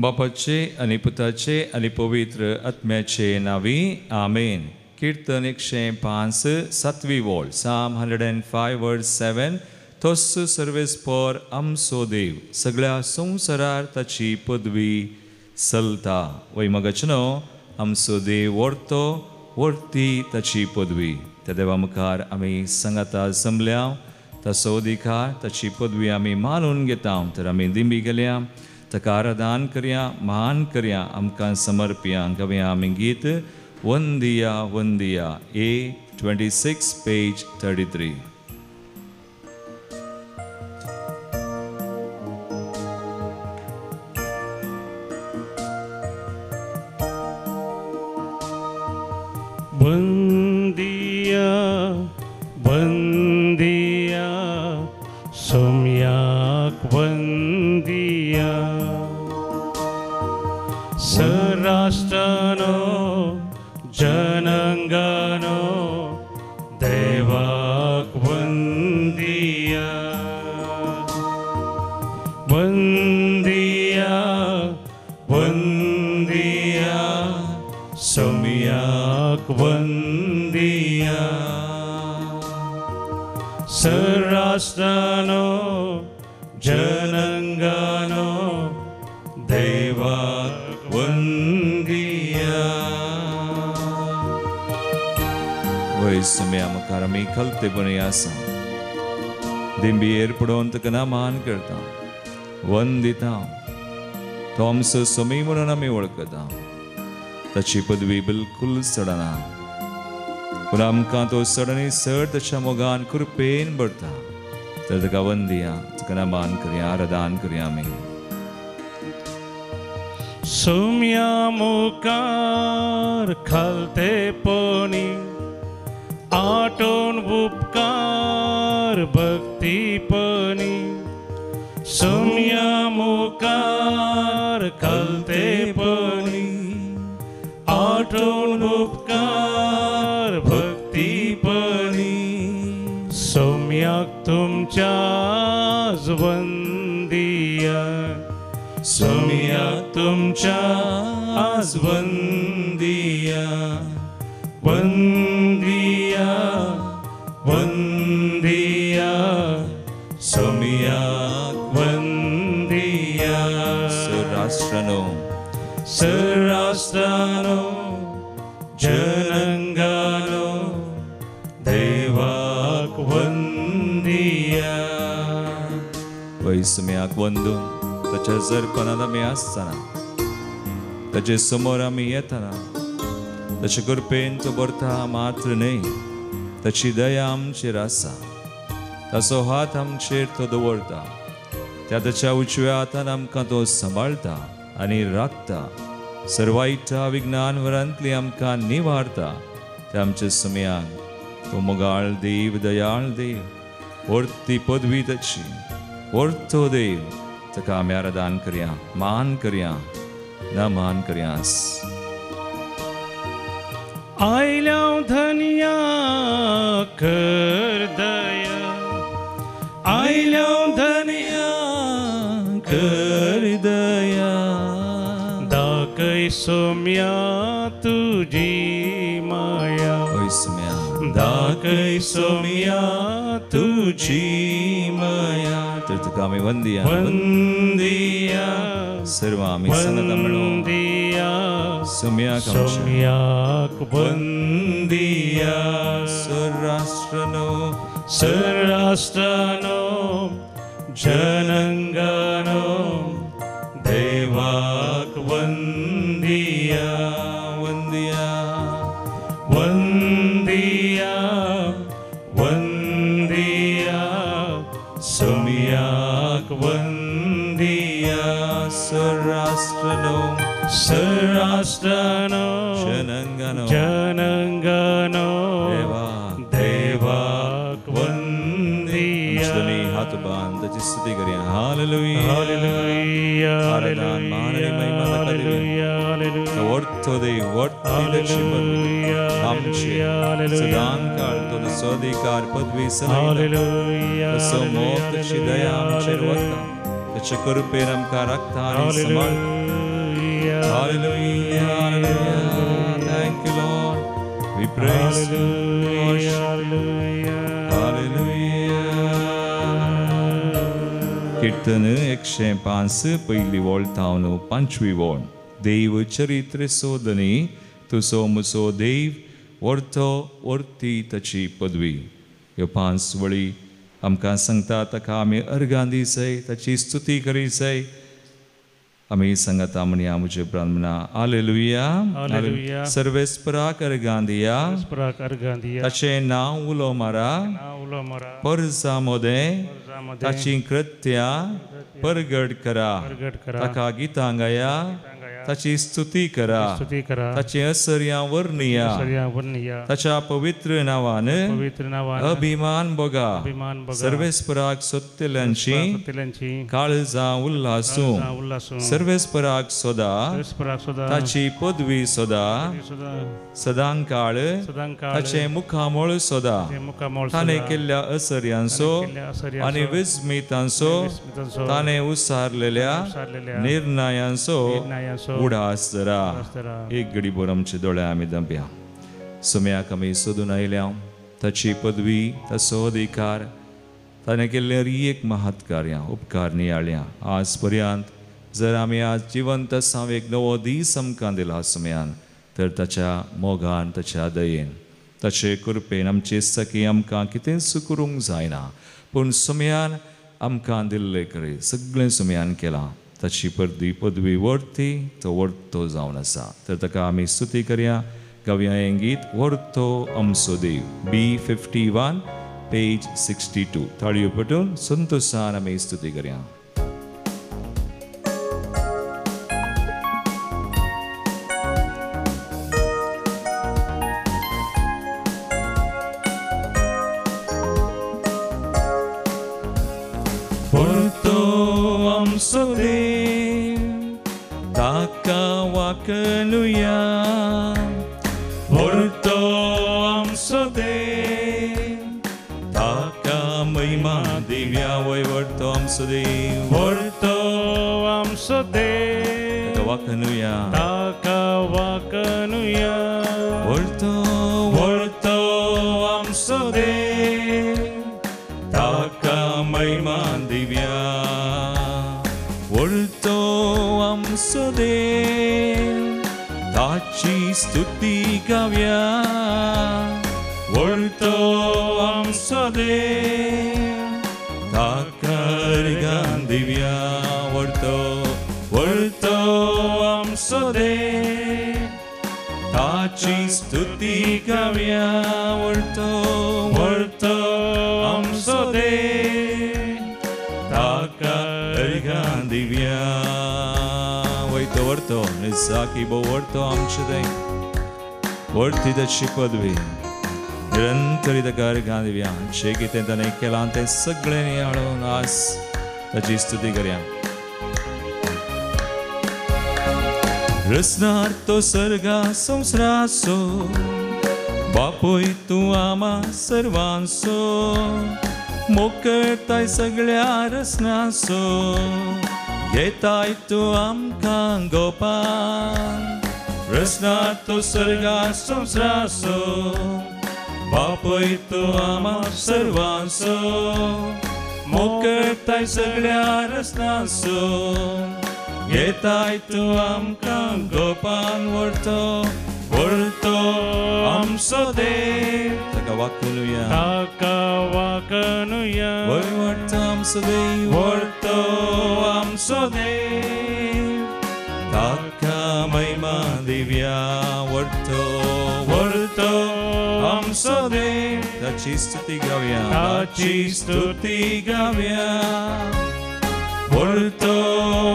बापाचे आनी पुताचे आनी पवित्र आत्म्याचे नांवी आमेन. कीर्तन 105 सातवी वळ, Psalm 105 verse 7. तोच सर्वेस्पर आमचो देव, सगळ्या संवसारार ताची पदवी चलता. वय मगाचनो आमचो देव व्हरतो, व्हरती ताची पदवी. त्या देवा मुखार आमी सांगाता जमल्या, ताचो अधिकार ताची पदवी आमी मानून घेता. तर आमी दिंबी गेल्या, ताका आराधन करया, मान करया, आमकां समर्पया. गावया आमी गीत वंदिया वंदिया, A26 page 33. बंदिया बंदिया सोम्याक बंदिया, सराष्ट्रानो जनंगानो देवाक बंदिया. बंदिया बंदिया सोम्याक बंदिया, सराष्ट्रानो जनंगानो देवाक वंदिया. वय सोम्या मुखार आमी खलतेपणी आसा, दिंबीर पडोवन ताका मान करता, वंदिता. तो आमचो सोमी म्हणून आमी वळखता, ताची पदवी बिलकुल चडना, पूण आमकां तो चड आनी चड ताच्या मोगान कृपेन भरता. तर ताका वंदिया, ताका मान करया, आराधन करया आमी. सोम्या मुखार खालतेपणी आटोवन उपकार भक्तीपणी, सोम्या मुखार खालतेपणी आटोवन उपकार भक्तीपणी, सोम्याक तुमच्याच वंदिया, सोम्याक तुमच्याच वंदिया. वंदिया वंदिया सोम्याक वंदिया. सराष्ट्रानो सराष्ट्रानो जनंगानो देवाक वंदिया. वय सोम्याक वंदून ताच्या जरपणान आमी आसतना, ताचे समोर आमी येतना, ताचे कृपेन तो भरता मात्र न्हय, ताची दया आमचेर आसा, ताचो हात आमचेर तो दवरता, त्या ताच्या उजव्या हातान आमकां तो सांबाळटा आनी राखता, सर्वायटा विज्ञान वरांतली आमकां निवारता. त्या आमच्या सोम्याक तो मोगाळ देव, दयाळ देव, व्हरती पदवी ताची, व्हरतो देव, ताका आमी आराधन करया, मान करया, नमान करया. आयल्या धनिया कर दया, आयल्या धनिया कर दया, दाखय सोम्या तुजी माया, दाखय सोम्या तुजी माया. तर तुका आमी वंदिया वंदिया, सर्व आमी सांगता म्हणून वंदिया सोम्याक सोम्याक वंदिया. सराष्ट्रानो सराष्ट्रानो जनंगानो देवाक वंदिया. वंदिया वंदिया वंदिया सोम्याक वंदिया. सराष्ट्रानो सराष्ट्रानो जनंगानो जनंगानो देवाक वंदिया. हात बांद ताची स्तुती करया. हालेलुया हालेलुया आराधन मान आनी महिमा ताका दिवया. हालेलुया व्हरतो देव, व्हरती ताची पदवी आमचे सदांकाळ तो ताचो अधिकार पदवी चलयता, ताचो मोग ताची दया आमचेर वता, ताचे कृपेन आमकां राखता आनी सांबाळटा. Hallelujah, hallelujah. Thank you, Lord. We praise you. Hallelujah. Hallelujah. कीर्तन 105 पयली वळ थावन 5वी वळ. देव चरित्र सोदनी तुजो मुसो देव वर्तो वर्ती ताची पदवी. ह्यो 5 वळी आमकां सांगता ताका आमी अर्गां दिसय, ताची स्तुती करीसय. आमी सांगता म्हणया म्हजे ब्राह्मणा. हालेलुया. हालेलुया. सर्वेस्पराक अर्गां दिया, ताचें नांव उलो मारा, परजा मोदें ताचीं कृत्यां परगट करा, ताका गितां गाया, ताची स्तुती करा, ताचीं असर्यां वर्णिया, ताच्या पवित्र नांवान अभिमान बोगा. सर्वेस्पराक सोदतल्यांची काळजां उल्हासूं, सर्वेस्पराक सोदा, ताची पदवी सोदा, सदांकाळ ताचें मुखामळ सोदा. ताणें केल्ल्या असर्यांचो आनी विस्मितांचो, ताणें उसारलेल्या निर्णयांचो उडास जरा. एक घडी भर आमचे दोळे आमी दंपया. सुम्याक आमी सोदून आयल्या, ताची पदवी, ताचो अधिकार, ताणें केल्लें एक महत्कार्यां उपकार नियाळ्या. आज पर्यंत जर आमी आज जिवंत आसा, एक नवो दीस आमकां दिला सुम्यान, तर ताच्या मोगान, ताच्या दयेन, ताचे कृपेन आमचे सखी आमकां कितेंच करूंक जायना, पूण सुम्यान आमकां दिल्ले करी सगळें सुम्यान केलां. ताची पदवी पदवी वर्ती, तो वर्तो जावन आसा. तर ताका आमी स्तुती करया. गावया हें गीत वर्तो आमचो देव, B51 page 62. ताळयो पटून संतोशान आमी स्तुती करया. ताका वाकनुया, वर्तो आमचो देव, ताका महिमा दिव्या. वय वर्तो आमचो देव, वर्तो आमचो देव, ताका वाकनुया, ताका वाकनुया. वर्तो वर्तो आमचो देव, ताका महिमा दिव्या. वर्तो आमचो देव, ताची स्तुती गावया. वर्तो आमचो देव, ताका अर्गां दिव्या. वर्तो वर्तो आमचो देव, ताची स्तुती गावया. वर्तो वर्तो आमचो देव, ताका अर्गां दिव्या. वयतो वर्तो निजाकी भोव वर्तो आमचे देव, वर्ती ताची पदवी, निरंतरी ताका अर्गां दिव्या. जें कितें ताणें केलां तें सगळें नियाळून आज ताची स्तुती करया. रचणार तो सर्गा संवसाराचो, बापूय तूं आमा सर्वांचो, मोग करताय सगळ्या रचनाचो, घेताय तूं आमकां गोपान. रचणार तो सर्गा संवसाराचो, बापूय तूं आमा सर्वांचो, मोग करताय सगळ्या रचनाचो, घेताय तूं आमकां गोपान. वर्तो वर्तो आमचो देव, ताका वाकनुया, ताका वाकनुया. वय वर्तो आमचो देव, वर्तो आमचो देव, ताका महिमा दिव्या. वर्तो वर्तो आमचो देव, ताची स्तुती गावया, ताची स्तुती गावया. वर्तो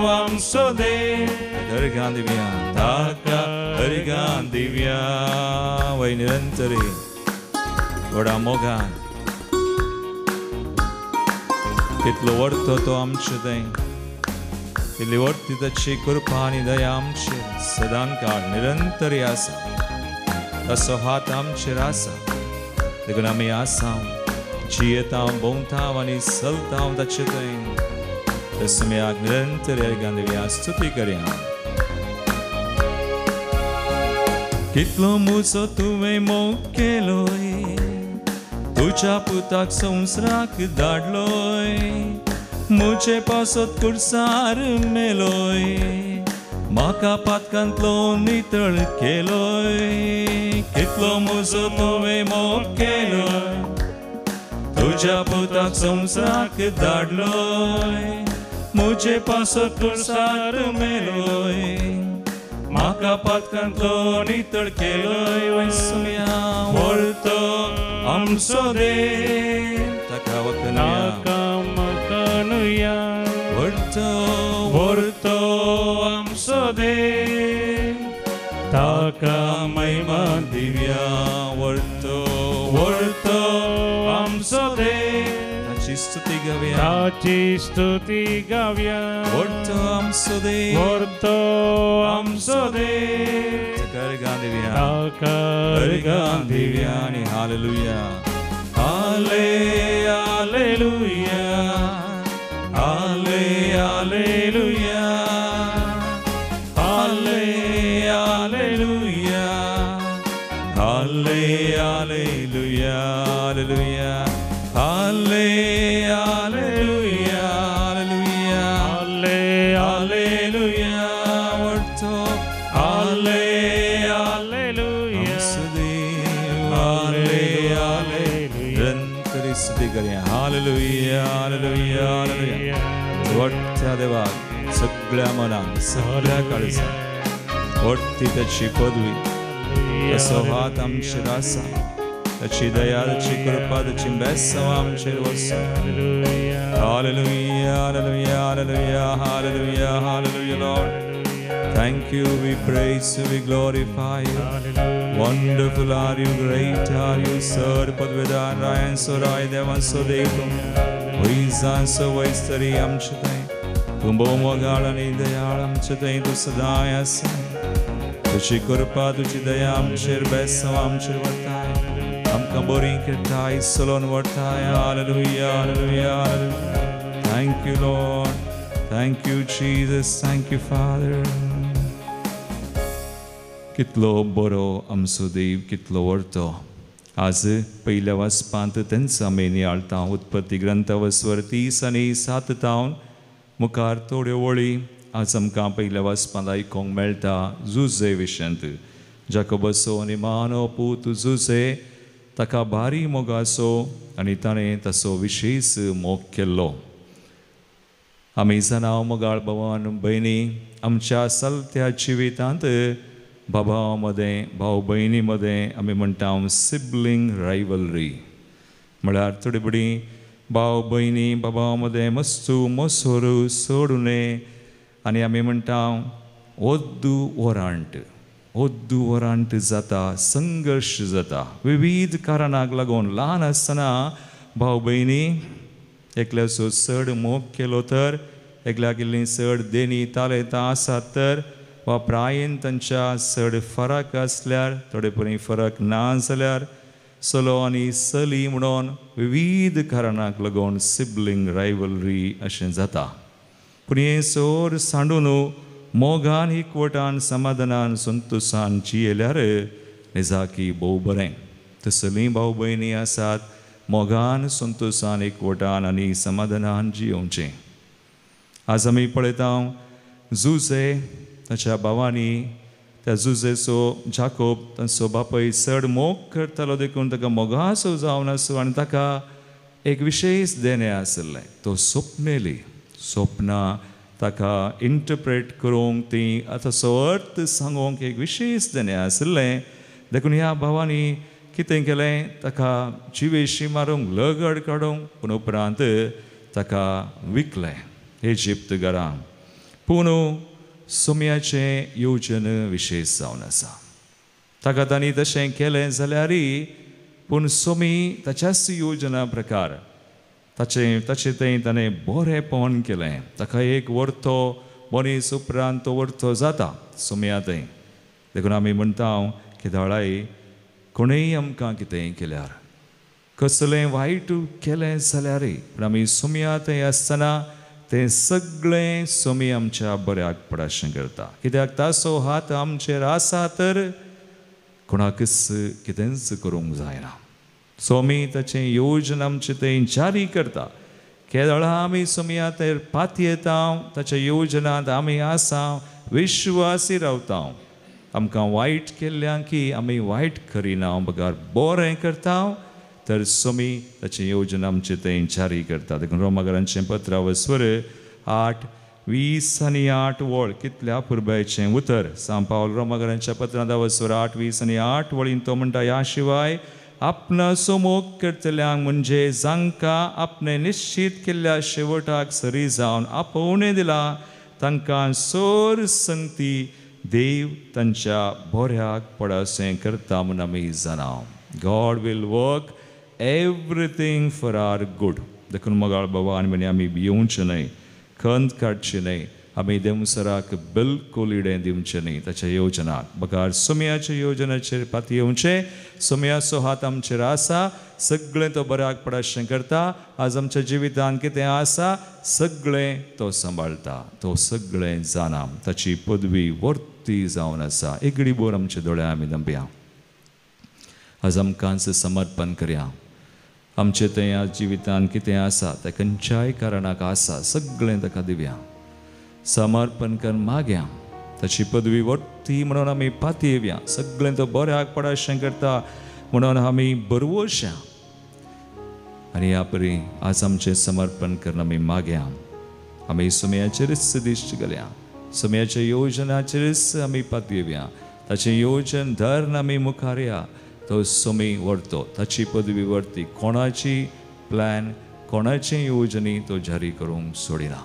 आमचो देव, अर्गां दिव्या, ताका अर्गां दिव्या. वय निरंतरी व्हडा मोगान तितलो वर्तो तो आमचे थंय, तितली वर्ती ताची कृपा आनी दया आमचेर सदांकाळ निरंतरी आसा. ताचो हात आमचेर आसा, देखून आमी आसा, जियेता, भोंवता आनी चलता ताचे थंय. तसम्याक निरंतर अर्गां दिव्या स्तुती करया. कितलो मुजो तुवें मोग केलोय, तुज्या पुताक संवसाराक धाडलोय, मुजे पासत कुर्सार मेलोय, म्हाका पातकांतलो नितळ केलोय. कितलो मुजो तुवें मोग केलोय, तुज्या पुताक संवसाराक धाडलोय, मुजे पासत कुर्सार मेलोय, म्हाका पातकांतलो नितळ केलोय. वैसुया व्हरतो आमचो देव, ताका वखनुया, व्हरतो व्हरतो आमचो देव, ताका महिमा दिव्या. व्हरतो व्हरतो आमचो देव, ताची स्तुती गावया, ताची स्तुती गावया. व्हरतो आमचो देव, व्हरतो आमचो देव, ताका अर्घां दिवया, ताका अर्घां दिवया. आनी हालेलुया, हाले हालेलुया, हाले हालेलुया, हाले हालेलुया, हाले हालेलुया, हालेलुया, हाले हालेलुया, हालेलुया, हाले हालेलुया. व्हरतो हाले हालेलुया, आमचो देव, हाले हालेलुया. तरी स्तुती करया. Hallelujah, hallelujah, hallelujah. व्हडत्या देवाक सगळ्या मनान, सगळ्या काळजान व्हडती ताची पदवी, ताचो हात आमचेर आसा, ताची दया, ताची कृपा, ताची बेसांव आमचेर वसो. Hallelujah, hallelujah, hallelujah, hallelujah, hallelujah, Lord. Thank you, we praise you, we glorify you. Wonderful are you, great are you, sir. पदवेदार रायांचो राय, देवांचो देव तूं, वैजांचो वैज तरी आमचे थंय तूं भोव मोगाळ आनी दयाळ आमचे थंय तूं सदांय आसा. तुजी कृपा, तुजी दया आमचेर बेसांव आमचेर वताय, आमकां बरी करताय, चलोवन व्हरताय. Hallelujah, hallelujah, hallelujah. Thank you Lord, thank you Jesus, thank you Father. कितलो बरो आमचो देव, कितलो व्हरतो. आज पयल्या वाचपांत तेंच आमी नियाळटा. उत्पत्ती ग्रंथ वस्वर 30 आनी 7 तावन मुखार थोड्यो वळी आज आमकां पयल्या वाचपांत आयकूंक मेळटा. जुजे विशयांत जाकोबाचो आनी मानो पूत जुजे, ताका भारी मोगाचो आनी ताणें ताचो विशेश मोग केल्लो. आमी जाणां मोगाळ भावान भयणी, आमच्या चलत्या जिवितांत बाबा मदें, भाव भयणी मदें आमी म्हणटा सिबलिंग रायवलरी, म्हळ्यार थोडी बडी भाव भयणी बाबा मदें मस्तू मोसोरू सोडून आनी आमी म्हणटा ओद्दू वरांट, ओद्दू वरांट जाता, संघर्श जाता विविध कारणाक लागून. ल्हान आसतना भाव भयणी एकल्याचो चड मोग केलो तर, एकल्याक इल्ली चड देणी तालेतां आसात तर, वा प्रायेन तांच्या चड फरक आसल्यार, थोडे परी फरक ना जाल्यार, चलो आनी चली म्हणून विविध कारणाक लागून सिबलिंग रायवलरी अशें जाता. पूण हें सोर सांडून मोगान, एकवटान, समाधानान, संतोशान जियेल्यार निजाकी भोव बरें. तसलीं भाव भयणी आसात मोगान, संतोशान, एकवटान आनी समाधानान जियोवचें. आज आमी पळयता जुजे ताच्या भावांनी त्या जुजेचो जाकोब तांचो बापूय चड मोग करतालो देखून ताका मोगाचो जावन आसूं आनी ताका एक विशेश देणें आशिल्लें. तो सपनेली सपनां ताका इंटरप्रेट करूंक, ती ताचो अर्थ सांगूंक एक विशेश देणें आशिल्लें. देखून ह्या भावांनी कितें केलें, ताका जिवेशी मारूंक, लगड काडूंक, पूण उपरांत ताका विकलें इजिप्त घरांक. पूण सोम्याचें योजन विशेश जावन आसा. ताका तांणी तशें केलें जाल्यारय पूण सोमी ताच्याच योजना प्रकार ताचें ताचें थंय ताणें बरेंपण केलें. ताका एक व्हरतो मनीस उपरांत तो व्हरतो जाता सोम्या थंय. देखून आमी म्हणटा की दाळाय कोणूय आमकां कितेंय केल्यार, कसलें वायट केलें जाल्यारय पूण आमी सोम्या थंय आसतना तें सगळें सोमी आमच्या बऱ्याक पडाशें करता. कित्याक ताचो हात आमचेर आसा तर कोणाकच कितेंच करूंक जायना. सोमी ताचें योजना आमचें थंय जारी करता. केदळा आमी सोमया तर पातयेता ताच्या योजनांत आमी आसा विश्वासी रावता. आमकां वायट केल्ल्या की आमी वायट करिना बगर बरें करता तर सोमी ताचें योजना आमचें थंय जारी करता. देखून रोमागरांचें पत्र वस्वर 8:20 वळ कितल्या पुरबायचें उतर. सांव पावल रोमागरांच्या पत्रांत वस्वर 8:20 वळीन तो म्हणटा, ह्या शिवाय आपणाचो मोग करतल्यांक म्हणजे जांकां आपणें निश्चीत केल्ल्या शेवटाक सरी जावन आपोवणें दिलां तांकां सोर संगती देव तांच्या बऱ्याक पडासें करता म्हूण आमी जाणा. God will work everything for our good. देखून मोगाळ बाबा आनी म्हणी आमी भियोवचें न्हय, खंत काडची न्हय, आमी देवसराक बिलकूल इडें दिवचें न्हय ताच्या योजनाक बगर सोमयाच्या योजनाचेर पातयेवचें. सोमयाचो हात आमचेर आसा, सगळें तो बऱ्याक पडाशें करता. आज आमच्या जिवितांत कितें आसा सगळें तो सांबाळटा, तो सगळें जाणा, ताची पदवी वर्ती जावन आसा. एगडी बोर आमच्या दोळ्या आमी दंपया. आज आमकांच समर्पण करया. आमचें थंय आज जिवितांत कितें आसा तें खंयच्याय कारणाक आसा सगळें ताका दिवया, समर्पण कर मागया. ताची पदवी वर्ती म्हणून आमी पातयेवया. सगळें तो बऱ्याक पडाशें करता म्हणून आमी बरवोशा. आनी ह्या परी आज आमचें समर्पण करून आमी मागया. आमी सोमयाचेरच दिश्ट घालया, सोमयाच्या योजनाचेरच आमी पातयेवया. ताचें योजन धरून आमी मुखार या. तो सोमी व्हरतो, ताची पदवी व्हरती. कोणाची प्लॅन कोणाची योजनी तो जारी करूंक सोडिना,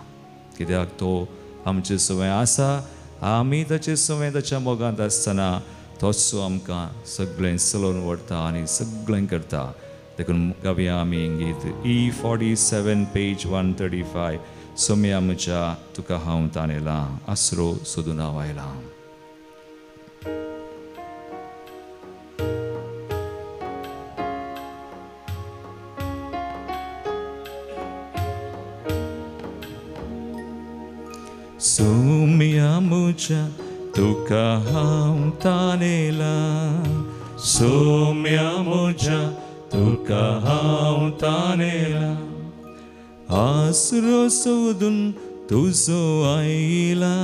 कित्याक तो आमचे सवंय आसा. आमी ताचे सवंय ताच्या मोगांत आसतना तोच आमकां सगळें चलोवन व्हरता आनी सगळें करता. देखून गावया आमी गीत E47 page 135. सोम्या म्हज्या तुका हांव ताणेलां आसरो सोदून हांव आयलां. सोम्या म्हज्या तुका हांव तानेलां, सोम्या म्हज्या तुका हांव तानेलां, आसरो सोदून तुजो आयला,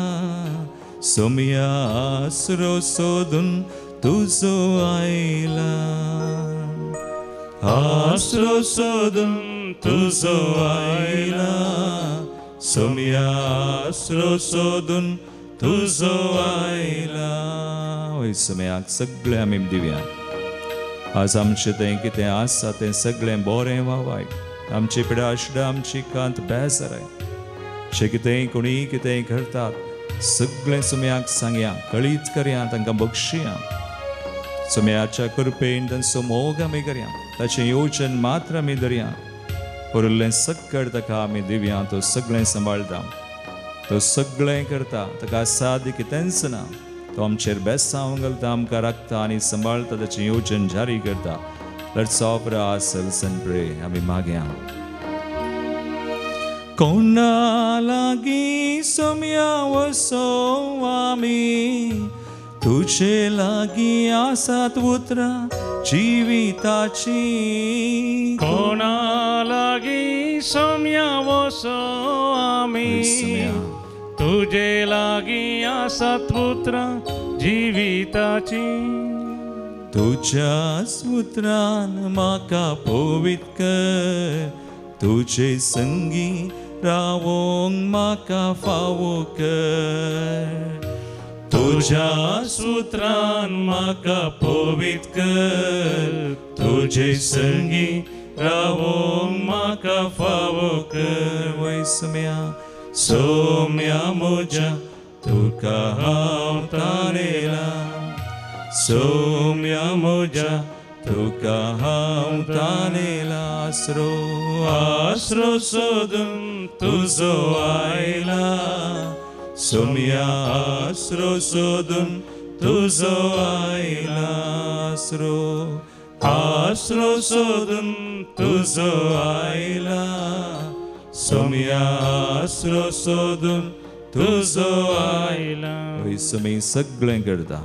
सोम्या आसरो सोदून तुजो आयला, आसरो सोदून तुजो आयला, सोम्या आसरो सोदून तुजो आयला. वय सोम्याक सगळें आमी दिवया. आज आमचें तें कितें आसा तें सगळें बरें वा वायट, आमची पिडाशिडा आमची कांत बेजाराय अशें कितेंय कोणीय कितेंय करतात सगळें सोम्याक सांगया, कळीत करया, तांकां बक्षया. सोम्याच्या कृपेन तांचो मोग आमी करया, ताचें योजन मात्र आमी धरया. उरिल्लें सक्कड ताका आमी दिवया. तो सगळें सांबाळटा, तो सगळें करता, ताका साध्य कितेंच ना. तो आमचेर बेसांव घालता, आमकां राखता आनी सांबाळटा, ताचें योजन जारी करता. Let's offer ourselves and pray. आमी मागया. कोणा लागीं सोम्या वसो आमी, तुजे लागीं आसात उतरां जिविताची. कोणा लागीं सोम्या वसो आमी, तुजे लागीं आसात उतरां जिविताची. तुज्याच उतरान म्हाका पवित्र कर, तुजे संगी रावोंक म्हाका फावो कर. तुज्या सूत्रान म्हाका पवित्र कर, तुजे संगी रावोंक म्हाका फावो कर. वय सोम्या, सोम्या म्हज्या तुका हांव तानेलां, सोम्या म्हज्या तुका हांव तानेलां, आसरो आसरो सोदून तुजो आयला, सोम्या आसरो सोदून तुजो आयला, आसरो आसरो सोदून तुजो आयला, सोम्या आसरो सोदून तुजो आयला. सोमी सगळें करता.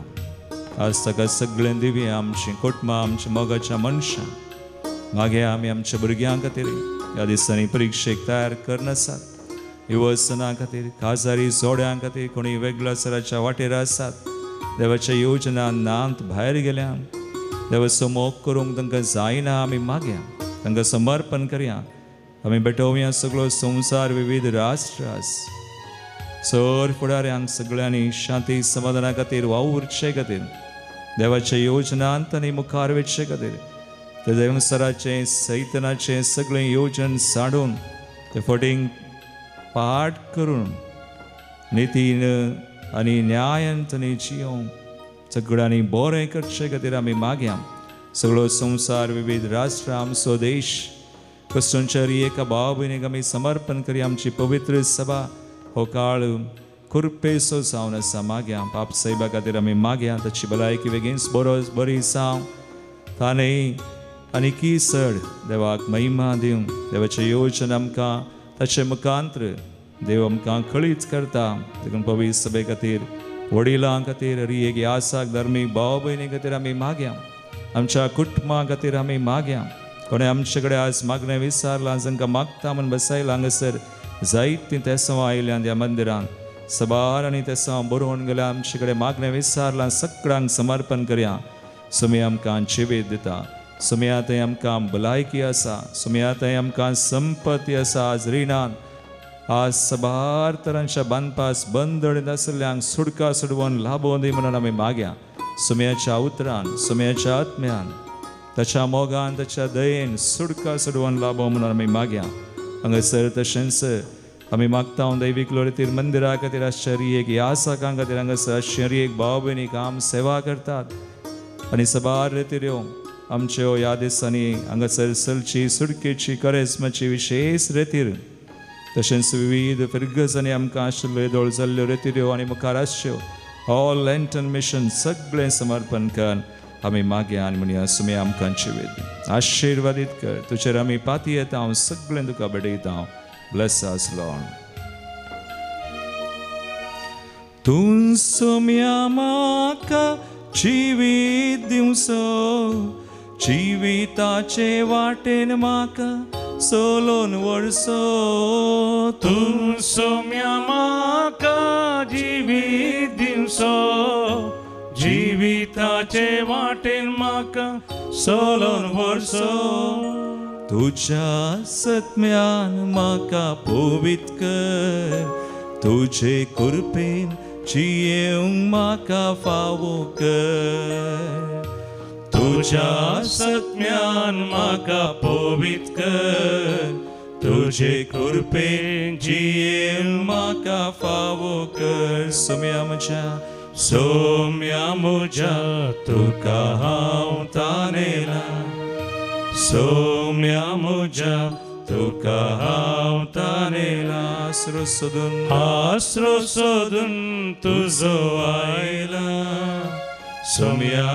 आज ताका सगळें दिवया आमची कुटुंबां आमच्या मोगाच्या मनशां मागीर आमी आमच्या भुरग्यां खातीर ह्या दिसांनी परिक्षेक तयार करनासात युवसना खातीर काजारी जोड्यां खातीर कोणी वेगळ्या सराच्या वाटेर आसात देवाच्या योजना नांत भायर गेल्या देवाचो मोग करूंक तांकां जायना आमी मागया तांकां समर्पण करया आमी भेटोवया सगळो संवसार विविध राष्ट्र आस सर फुडाऱ्यांक सगळ्यांनी शांती समाधाना खातीर वावुरचे खातीर देवाच्या योजनांत आनी मुखार वचचे खातीर ते देवसराचें सैतनाचें सगळें योजन सांडून ते फटींग पाठ करून नितीन आनी न्यायान आनी जियोंक सगळ्यांनी बरें करचे खातीर आमी मागया सगळो संवसार विविध राष्ट्र आमचो देश क्रिस्तांच्या एका भाव भयणीक आमी समर्पण करया आमची पवित्र सभा हो काळ कुरपेसो जावन आसा मागया पाप साहेबा खातीर आमी मागया ताची भलायकी बेगीन बरो बरी जावं ताणें आनी की चड देवाक महिमा दिवं देवाचें योजन आमकां ताचे मुखांत्र देव आमकां कळीत करता देखून पवित्र सभे खातीर वडिलां खातीर हरी एक यासाक धार्मीक भाव भयणी खातीर आमी मागया आमच्या कुटुंबा खातीर आमी मागया कोणें आमचे कडेन आज मागणें विचारलां जांकां मागता म्हूण बसयलां हांगासर जायतीं तेसांव आयल्यान ह्या मंदिरांत सबार आनी तेसांव बरोवन गेल्या आमचे कडेन मागणें विचारलां सगळ्यांक समर्पण करया सुमी आमकां जिवीत दिता सुमया थंय आमकां भलायकी आसा सुमया थंय आमकां संपत्ती आसा आज रिणान आज सबार तरांच्या बांदपास बंदडीत आशिल्ल्यांक सुटका सुडवून लाभोवन दी म्हणून आमी मागया सुमयाच्या उतरान सुमयाच्या आत्म्यान ताच्या मोगान ताच्या दयेन सुटका सुडवून लाभो म्हणून आमी मागया हांगासर तशेंच आमी मागता दैवीक लोरेतीर मंदिरा खातीर आश्चर्य एक यासकां खातीर हांगासर आश्चर्य एक भाव भयणीक आम सेवा करतात आनी सबार रेतिऱ्यो आमच्यो ह्या दिसांनी हांगासर चलची सुटकेची करेस्माची विशेष रेतीर तशेंच विविध फिरगजांनी आमकां आशिल्ल्यो येदोळ जाल्ल्यो रेतिऱ्यो आनी मुखार आसच्यो ऑल लँटन मिशन सगळें समर्पण कर आमी मागया आनी म्हणया सुमी आमकां जिवीत आशिर्वादीत कर तुजेर आमी पाती येता हांव सगळें तुका भेटयता हांव ब्लेस अस लॉर्ड. तूं सोम्या म्हाका जिवीत दिवचो जिविताचे वाटेन म्हाका सोलोन वर्सो तूं सोम्या म्हाका जिवीत दिवचो जिविताचे वाटेन म्हाका सोलोन वर्सो तुज्या सत्म्यान म्हाका पवित्र कर तुजे कृपेन जियेवंक म्हाका फावो कर तुज्या सत्म्यान म्हाका पवित्र कर तुजे कृपेन जियेवंक म्हाका फावो कर सोम्या म्हज्या सोम्या म्हज्या तुका हांव तानेला सोम्या म्हज्या तुका हांव तानेला आसरो सोदून आसरो सोदून तुजो आयला सोम्या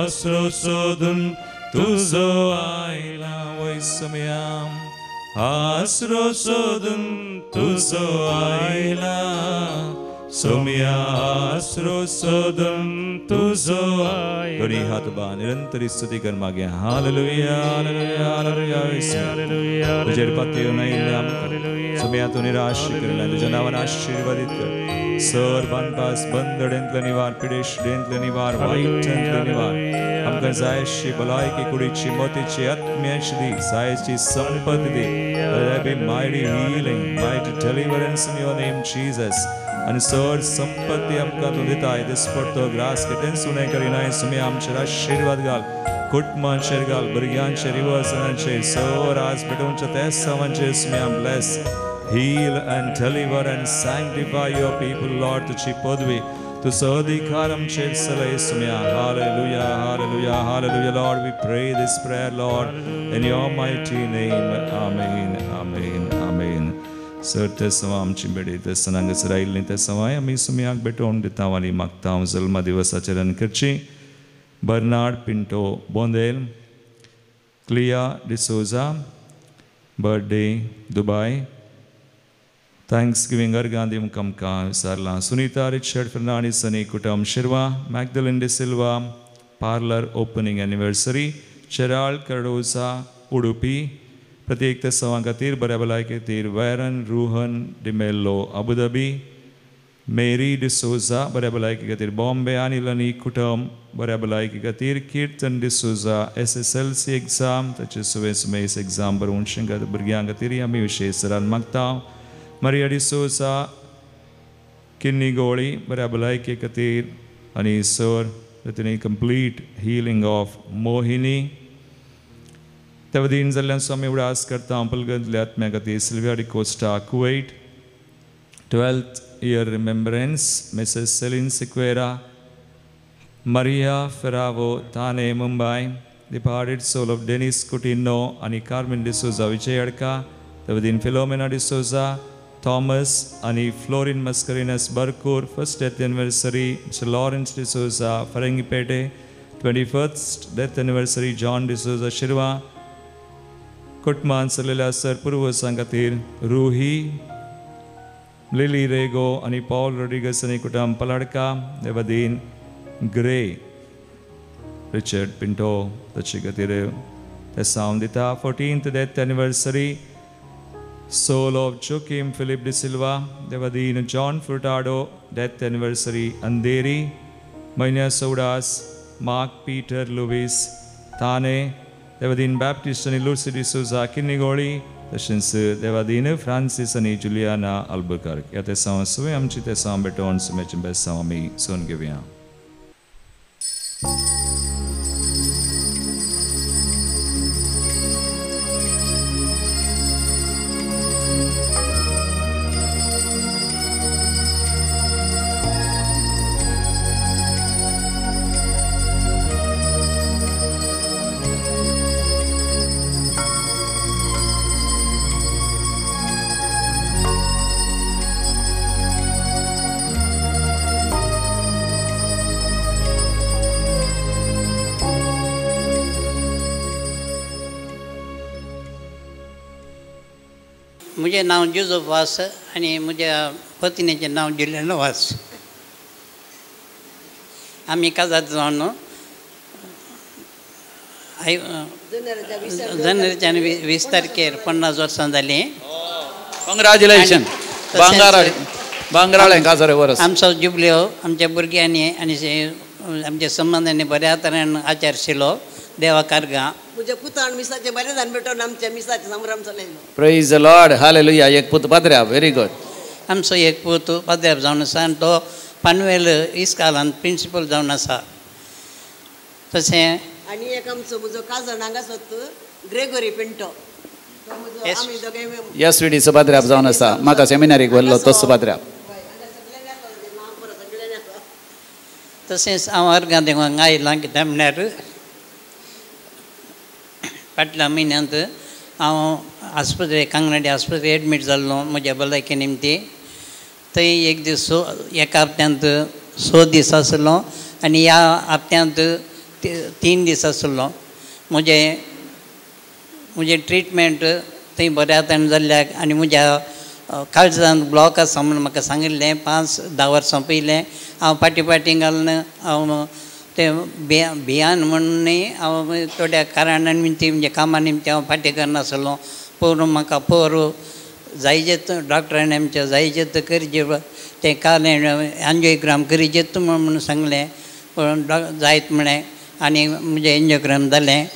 आसरो सोदून तुजो आयला वय सोम्या आसरो सोदून तुजो आयला सोम्या आसरो सोदून तुजो आयला. दोन्ही हात बा निरंतर स्तुती कर मागे. Hallelujah hallelujah hallelujah. तुजेर पातयेवन आयिल्ल्या आमकां सोम्या तूं निराश करना तुज्या नांवान आशिर्वादीत कर. सर बांदपास बंदडेंतलो निवार पिडेशडेंतलो निवार वायटांतलो निवार आमकां जायशी भलायकी कुडीची मोतीची आत्म्याची दी जायची संपत्ती दी. Let there be mighty healing, mighty deliverance in your name, Jesus. आनी सर संपत्ती आमकां तूं दिताय दिसपडतो ग्रास कितेंच उणें करिनाय. सुमी आमचेर आशिर्वाद घाल कुटुंबांचेर घाल भुरग्यांचेर युवजनांचेर सर आज भेटोवच्या त्या सवांचेर सुमी आम bless heal and deliver and sanctify your people, Lord. तुझी पदवी तुझो अधिकार आमचेर चलय सुम्या. Hallelujah hallelujah hallelujah. Lord, we pray this prayer, Lord, in your mighty name. Amen amen amen. Sir ते सवा आमची बेडी ते सणांगच रायल्ली ते सवाय आमी सुम्याक भेटोवन दिता आनी मागता हांव जल्मा दिवसाचरण करची. Bernard Pinto Bondel, Clea D'Souza, birthday Dubai, Thanks giving अर्गां दिवंक आमकां विचारलां. सुनीता रिचर्ड फर्नांडीस आनी कुटुंब Shirva, Magdalene D'Silva parlour opening anniversary, Gerald Cardoza Udupi, प्रत्येक तेसांवां खातीर बऱ्या भलायके खातीर Warren Rohan D'Mello Abu Dhabi, Mary D'Souza बऱ्या भलायके खातीर बॉम्बे, अनिल आनी कुटुंब बऱ्या भलायके खातीर Kirtan D'Souza SSLC exam ताचे सुवे सुमेस एग्जाम बरोवन भुरग्यां खातीर आमी विशेश सरान मागता. मारिया डिसोजा किन्नी गोळी बऱ्या भलायके खातीर आनी सर तिणें कंप्लीट हिलींग ऑफ मोहिनी. त्या वतीन जाल्ल्यान आमी उडास करता पलगंतल्या आत्म्या खातीर Sylvia D'Costa Kuwait, 12th year remembrance Mrs Celine Sequeira, Maria Ferrao Thane Mumbai, departed soul of Denis Coutinho आनी कार्मेन डिसोजा विजय अडका, त्या वतीन फिलोमेना डिसोजा, थॉमस आनी Florin Mascarenhas Barkur, first death anniversary Mr Lawrence D'Souza Farangipete, 21st death anniversary John D'Souza Shirva, कुटुंबान चललेल्या सर पुर्वजां खातीर Ruhi Lily Rego आनी पॉल रोड्रिगस आनी कुटुंब पलाडका, देवादीन ग्रे रिचर्ड पिंटो ताचे खातीर तेसांव दिता. 14th death anniversary soul of Joachim Philip D'Silva, Devadin John Furtado death anniversary Andheri, म्हयन्या सौडास मार्क पीटर लुवीस थाने, देवादीन बॅप्टिस्ट आनी लुसी डिसोजा किन्नीगोळी, तशेंच देवादीन फ्रांसीस आनी जुलियाना आल्बुकर्क. ह्या तेसांव सुवें आमची तेसांव भेटोवन सुमेचें बेसांव आमी सोन घेवया. म्हजें नांव जोजफ वास आनी म्हज्या पत्नीचें नांव जुलियन वास. आमी काजार जावन जानेवारीच्या 20 तारखेर 50 वर्सां जालीं. कॉंग्रॅच्युलेशन. बांगराळें काजार वर्स आमचो जुबल्यो आमच्या भुरग्यांनी आनी आमच्या संबंदांनी बऱ्या तरेन आचारशिलो देवा कारगां. म्हज्या पुतान मिसाचे बरें जाण भेटोवन आमच्या मिसाचे संभ्रम चलयलो. Praise the Lord, hallelujah. एक पूत पाद्र्याब, व्हेरी गुड. आमचो एक पूत पाद्र्याब जावन आसा आनी तो पानवेल इस्कालान प्रिंसिपल जावन आसा. तशें आनी एक आमचो म्हजो काजन हांगासर ग्रेगोरी पिंटो, एस वी डीचो पाद्र्याब जावन आसा. म्हाका सेमिनारीक व्हरलो तोच पाद्र्याब. तशेंच हांव अर्गां देंवूंक आयलां कित्याक म्हळ्यार फाटल्या म्हयन्यांत हांव आस्पत्रे कांगनाडी आस्पत्रे एडमीट जाल्लो म्हज्या भलायके निमती. थंय एक दीस एका हप्त्यांत 6 दीस आसलो आनी ह्या हप्त्यांत 3 दीस आसलो. म्हजें म्हजें ट्रिटमेंट थंय बऱ्या तरेन जाल्ल्याक आनी म्हज्या काळजान ब्लॉक आसा म्हूण म्हाका सांगिल्लें 5-10 वर्सां पयलें. हांव फाटीं फाटीं घालून हांव तें भियान म्हणून न्ही हांव थोड्या कारणां निमतीं म्हणजे कामां निमतीं हांव फाटीं करनासलो. पूण म्हाका पोरू जायजेत डॉक्टरांनी आमच्या जायजेत करचे तें काल एन्जियोग्राम करीजेत म्हणून सांगलें, पूण जायत म्हळें आनी म्हजें एन्जियोग्राम जालें.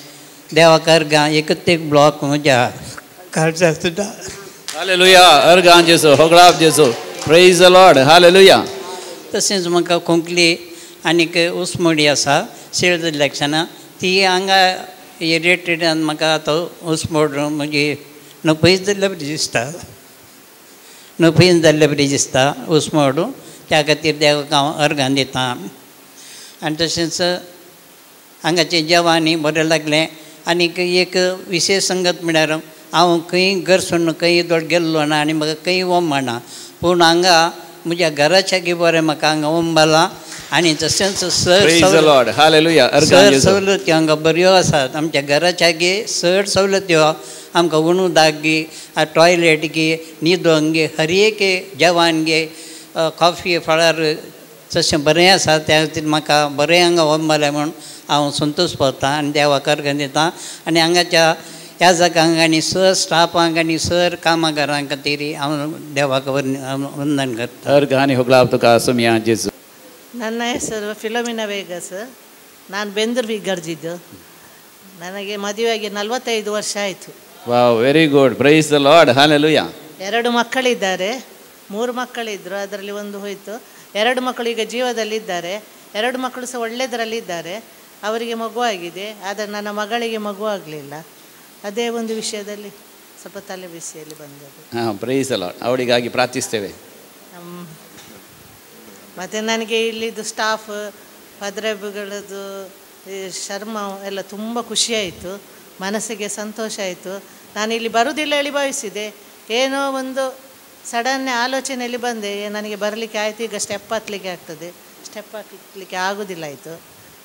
देवाक अर्गां एकच एक ब्लॉक म्हज्या काळजा सुद्दां. हालेलुया. अर्गां जेजू, होगळाप जेजू. Praise the Lord, hallelujah. तशेंच म्हाका खोंकली आनीक उसमोडी आसा शेळ जाल्ल्या क्षणा ती हांगा इरिटेड म्हाका आतां उसमोड म्हजी नपयच जाल्ल्या बरी दिसता, नपयच जाल्ल्या बरी दिसता उसमोड. त्या खातीर देवाक हांव अर्गां दिता. आनी तशेंच हांगाचें जेवण बरें लागलें. आनीक एक विशेश संगत म्हळ्यार हांव खंय घर सोडून खंय दोड गेल्लो ना आनी म्हाका खंय ओंबना, पूण हांगा म्हज्या घराच्या बरें म्हाका हांगा ओंबलां. आनी तशेंच सर सवलत्यो हांगा बऱ्यो आसात. आमच्या घराच्या गे चड सवलत्यो आमकां उणूदाक गी, टॉयलेट गी, न्हिदोंक गे, हर एक जेवण गे, कॉफी फळार तशें बरें आसा. त्या खातीर म्हाका बरें हांगा वंबलें म्हूण हांव संतोश पावता आनी देवाक अर्घ दिता. आनी हांगाच्या ह्या जागांक आनी सर स्टाफांक आनी सर कामागारां खातीर हांव देवाक वंदन करता. अर्घ आनी होगळाव तुका सोमया जेजू. ನನ್ನ ಹೆಸರು ಫಿಲೋಮಿನಾ ವೇಗಸ್. ನಾನು ಬೆಂದೂರು ಇಗರ್ಜಿದ್ದು. ನನಗೆ ಮದುವೆಯಾಗಿ 45 ವರ್ಷ ಆಯಿತು. Wow, very good, praise the Lord, hallelujah. 2 ಮಕ್ಕಳಿದ್ದಾರೆ, 3 ಮಕ್ಕಳಿದ್ದರು, ಅದರಲ್ಲಿ ಒಂದು ಹೋಯಿತು. 2 ಮಕ್ಕಳು ಈಗ ಜೀವದಲ್ಲಿದ್ದಾರೆ, 2 ಮಕ್ಕಳು ಸಹ ಒಳ್ಳೆಯದರಲ್ಲಿದ್ದಾರೆ. ಅವರಿಗೆ ಮಗುವಾಗಿದೆ, ಆದರೆ ನನ್ನ ಮಗಳಿಗೆ ಮಗು ಆಗಲಿಲ್ಲ. ಅದೇ ಒಂದು ವಿಷಯದಲ್ಲಿ ಸ್ವಲ್ಪ ತಲೆ ಬಿಸಿಯಲ್ಲಿ ಬಂದದ್ದು. ಹಾಂ, ಪ್ರೈಸ್ the lord. ಅವಳಿಗಾಗಿ ಪ್ರಾರ್ಥಿಸ್ತೇವೆ. ಮತ್ತು ನನಗೆ ಇಲ್ಲಿದ್ದು ಸ್ಟಾಫ್ ಪದ್ರಬುಗಳದ್ದು ಶರ್ಮ ಎಲ್ಲ ತುಂಬ ಖುಷಿಯಾಯಿತು, ಮನಸ್ಸಿಗೆ ಸಂತೋಷ ಆಯಿತು. ನಾನು ಇಲ್ಲಿ ಬರುವುದಿಲ್ಲ ಹೇಳಿ ಭಾವಿಸಿದೆ, ಏನೋ ಒಂದು ಸಡನ್ನೇ ಆಲೋಚನೆಯಲ್ಲಿ ಬಂದೆ, ನನಗೆ ಬರಲಿಕ್ಕೆ ಆಯಿತು. ಈಗ ಸ್ಟೆಪ್ ಹಾಕಲಿಕ್ಕೆ ಆಗ್ತದೆ, ಸ್ಟೆಪ್ ಹಾಕಲಿಕ್ಕೆ ಆಗೋದಿಲ್ಲ ಆಯಿತು.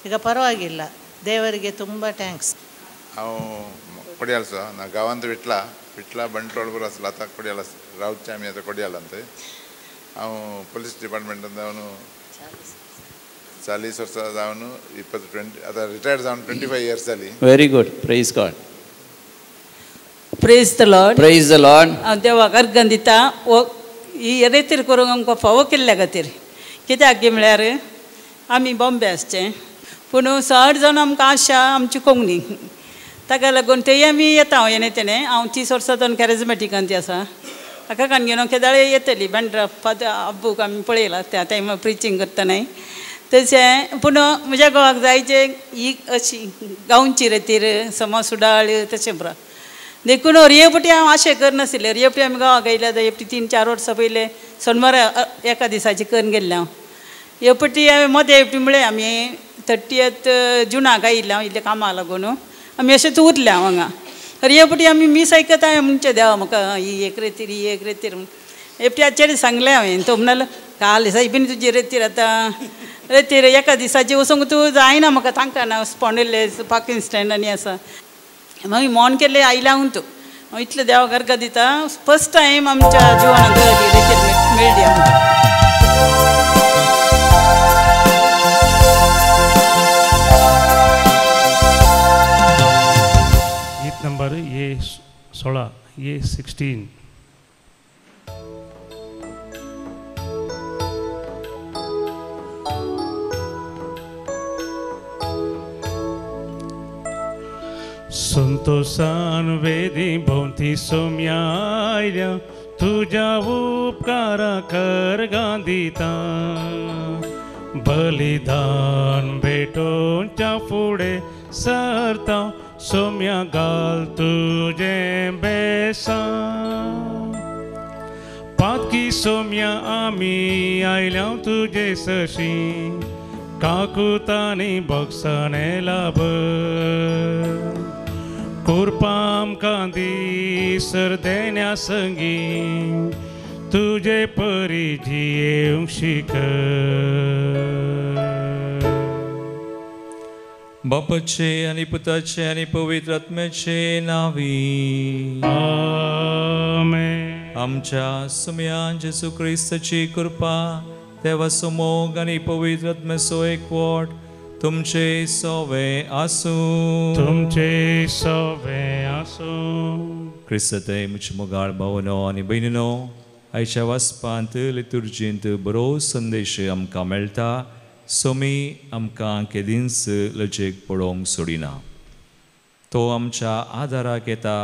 ಈಗ ಪರವಾಗಿಲ್ಲ, ದೇವರಿಗೆ ತುಂಬ thanks. हांव कोडियालचो, ना गांवांत विटला, विटला बंटवाळ बरो आसलो, आतां कोडियाल रावचे आमी आतां कोडियालांत. हांव पोलीस डिपार्टमेंटान जावन 40 वर्सां जावन 20 आतां रिटायर्ड जावन 25 इयर्स जाली. Very good, praise God. Praise the Lord. Praise the Lord. हांव देवाक अर्घन दिता ही रेतीर करूंक आमकां फावो केल्ल्या खातीर. कित्याक गी म्हळ्यार आमी बॉम्बे आसचे, पूण चड जावन आमकां आशा आमची कोंकणी, ताका लागून तेय आमी येता. हांव येणे तेणें हांव 30 वर्सां जावन कॅरिजमेटिकान ती आसा. ताका काणगेन केदाळे येतली बँड्रा फादर अब्बूक आमी पळयला त्या टायमार प्रिचींग करतनाय. तशें पूण म्हज्या घोवाक जायचे ही अशी गांवची रेतीर समज सुडाळ तशें पुरो. देखून हरये पटी हांव आशें करनाशिल्लें. हरये पटी आमी गांवाक आयल्या एकटी 3-4 वर्सां पयलें सोनवारा एका दिसाची करून गेल्लें हांव. हे पटी हांवें मदें एकटी म्हळें आमी 30 जुनाक आयिल्लें हांव इल्लें कामाक लागून आमी अशेंच उरलें हांव हांगा. हरये पटी आमी मीस आयकता हांवें म्हणचें देवा म्हाका ही एक रेतीर ही एक रेतीर म्हूण. एकटी आचेर सांगलें हांवें, तो म्हणालो काल दिसा बीन तुजी रेतीर आतां रेतीर एका दिसाची वचूंक तूं जायना म्हाका तांकां स्पोंडेल्ले पार्किंग स्टँड आनी आसा. मागीर मौन केल्लें आयलें हांव तूं इतलें देवाक अर्घ दिता. फर्स्ट टायम आमच्या जिवनांत रेतीर मेळ्ळी आमकां. गीत नंबर ये 16, ये 16. संतोषान वेदी भोंवती सोम्या आयल्या तुज्या उपकारा कर गांदिता. बलिदान भेटोवच्या फुडें सरता सोम्या घाल तुजें बेसां. पातकी सोम्या आमी आयल्या तुजे सशी काकुतानी बक्षाणे लाभ. कृपा आमकां दी सरदेण्या संगी तुजे परी जियेवंक शिक. बापाचे आनी पुताचे आनी पवित्र आत्म्याचे नावी आमेन. आमच्या सुम्या जेजू क्रिस्ताची कृपा, देवाचो मोग आनी पवित्र आत्म्याचो एकवट तुमचे सोवे आसूं. तुमचे सोवे आसूं. क्रिस्तांत म्हजे मोगाळ भावनो आनी भयणीनो, आयच्या वाचपांत लितुर्जींत बरो संदेश आमकां मेळटा. सोमी आमकां केदींच लजेक पळोवंक सोडिना. तो आमच्या आदाराक येता.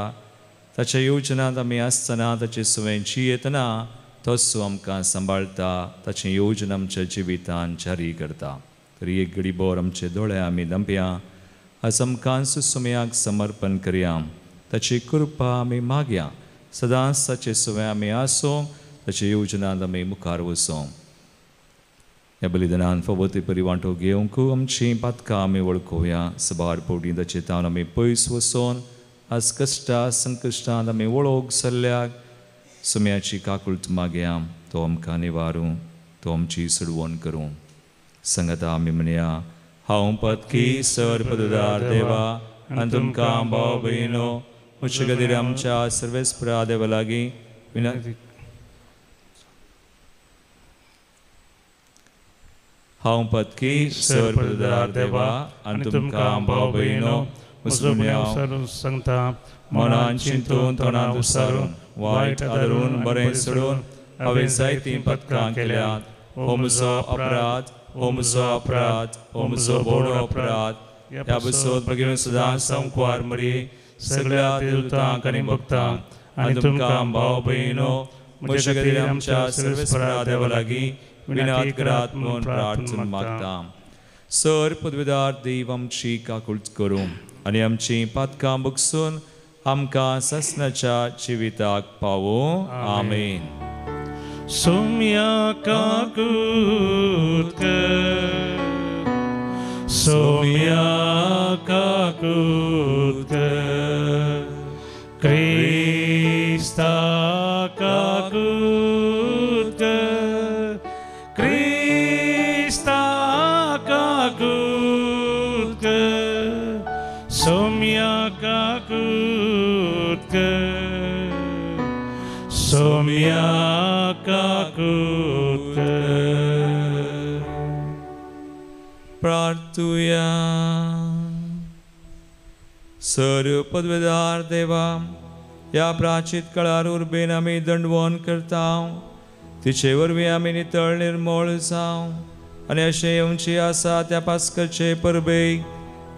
ताच्या योजनांत आमी आसतना ताचे सुवें जियेतना तसो आमकां सांबाळटा. ताचें योजना आमच्या जिवितान जारी करता. तरी एक घडीभर आमचे दोळे आमी दंपया. आज आमकां सुसुमयाक समर्पण करया. ताची कृपा आमी मागया. सदांच ताचे सुवें आमी आसूं. ताचे योजनांत आमी मुखार वचूं. ह्या बलिदानान फावो ते परी वांटो घेवंक आमचीं पातकां आमी वळखुया. सबार पवटी ताचे तावन आमी पयस वचून आज कश्टा संकश्टांत आमी वळख जाल्ल्याक सुम्याची काकुळट मागया. तो आमकां निवारूं, तो आमची सोडवण करूं. संगता आमी म्हणया हांव पतकी सर पददार देवा आनी तुमकां भाव भयणो म्हजे खातीर आमच्या सर्वेस्परा देवा लागीं विनंती. हांव पतकी सर पददार देवा आनी तुमकां भाव भयणो म्हजो सांगता मनान चिंतून तोंडान उसारून वायट आदरून बरें सोडून हांवें जायतीं पदकां केल्यात. हो म्हजो अपराध, हो म्हजो अपराध, हो म्हजो बोडो अपराध. ह्या बसोत भगिनी सदां संकवार मरी सगळ्या देवतांक आनी भक्तांक आनी तुमकां भाव भयणो म्हजे खातीर आमच्या सर्वेस्परा देवा लागीं विनंती करात म्हूण प्रार्थना मागता. सर पदवीदार देव आमची काकूळट करूं आनी आमची पातकां बगसून आमकां सासणाच्या जिविताक पावो. आमेन. सोम्या काकूत कर, सोम्या काकूत कर, क्रिस्ता काकूत कर, क्रिस्ता काकूत कर, सोम्या काकूत कर, सोम्या काकूत कर. प्रार्थुया. सर पदवेदार देवा, ह्या प्राचीत काळार उर्बेन आमी दंडवण करता, तिचे वरवीं आमी नितळ निर्मळ जावं आनी अशें येवची आसा त्या पास्काचे परबेक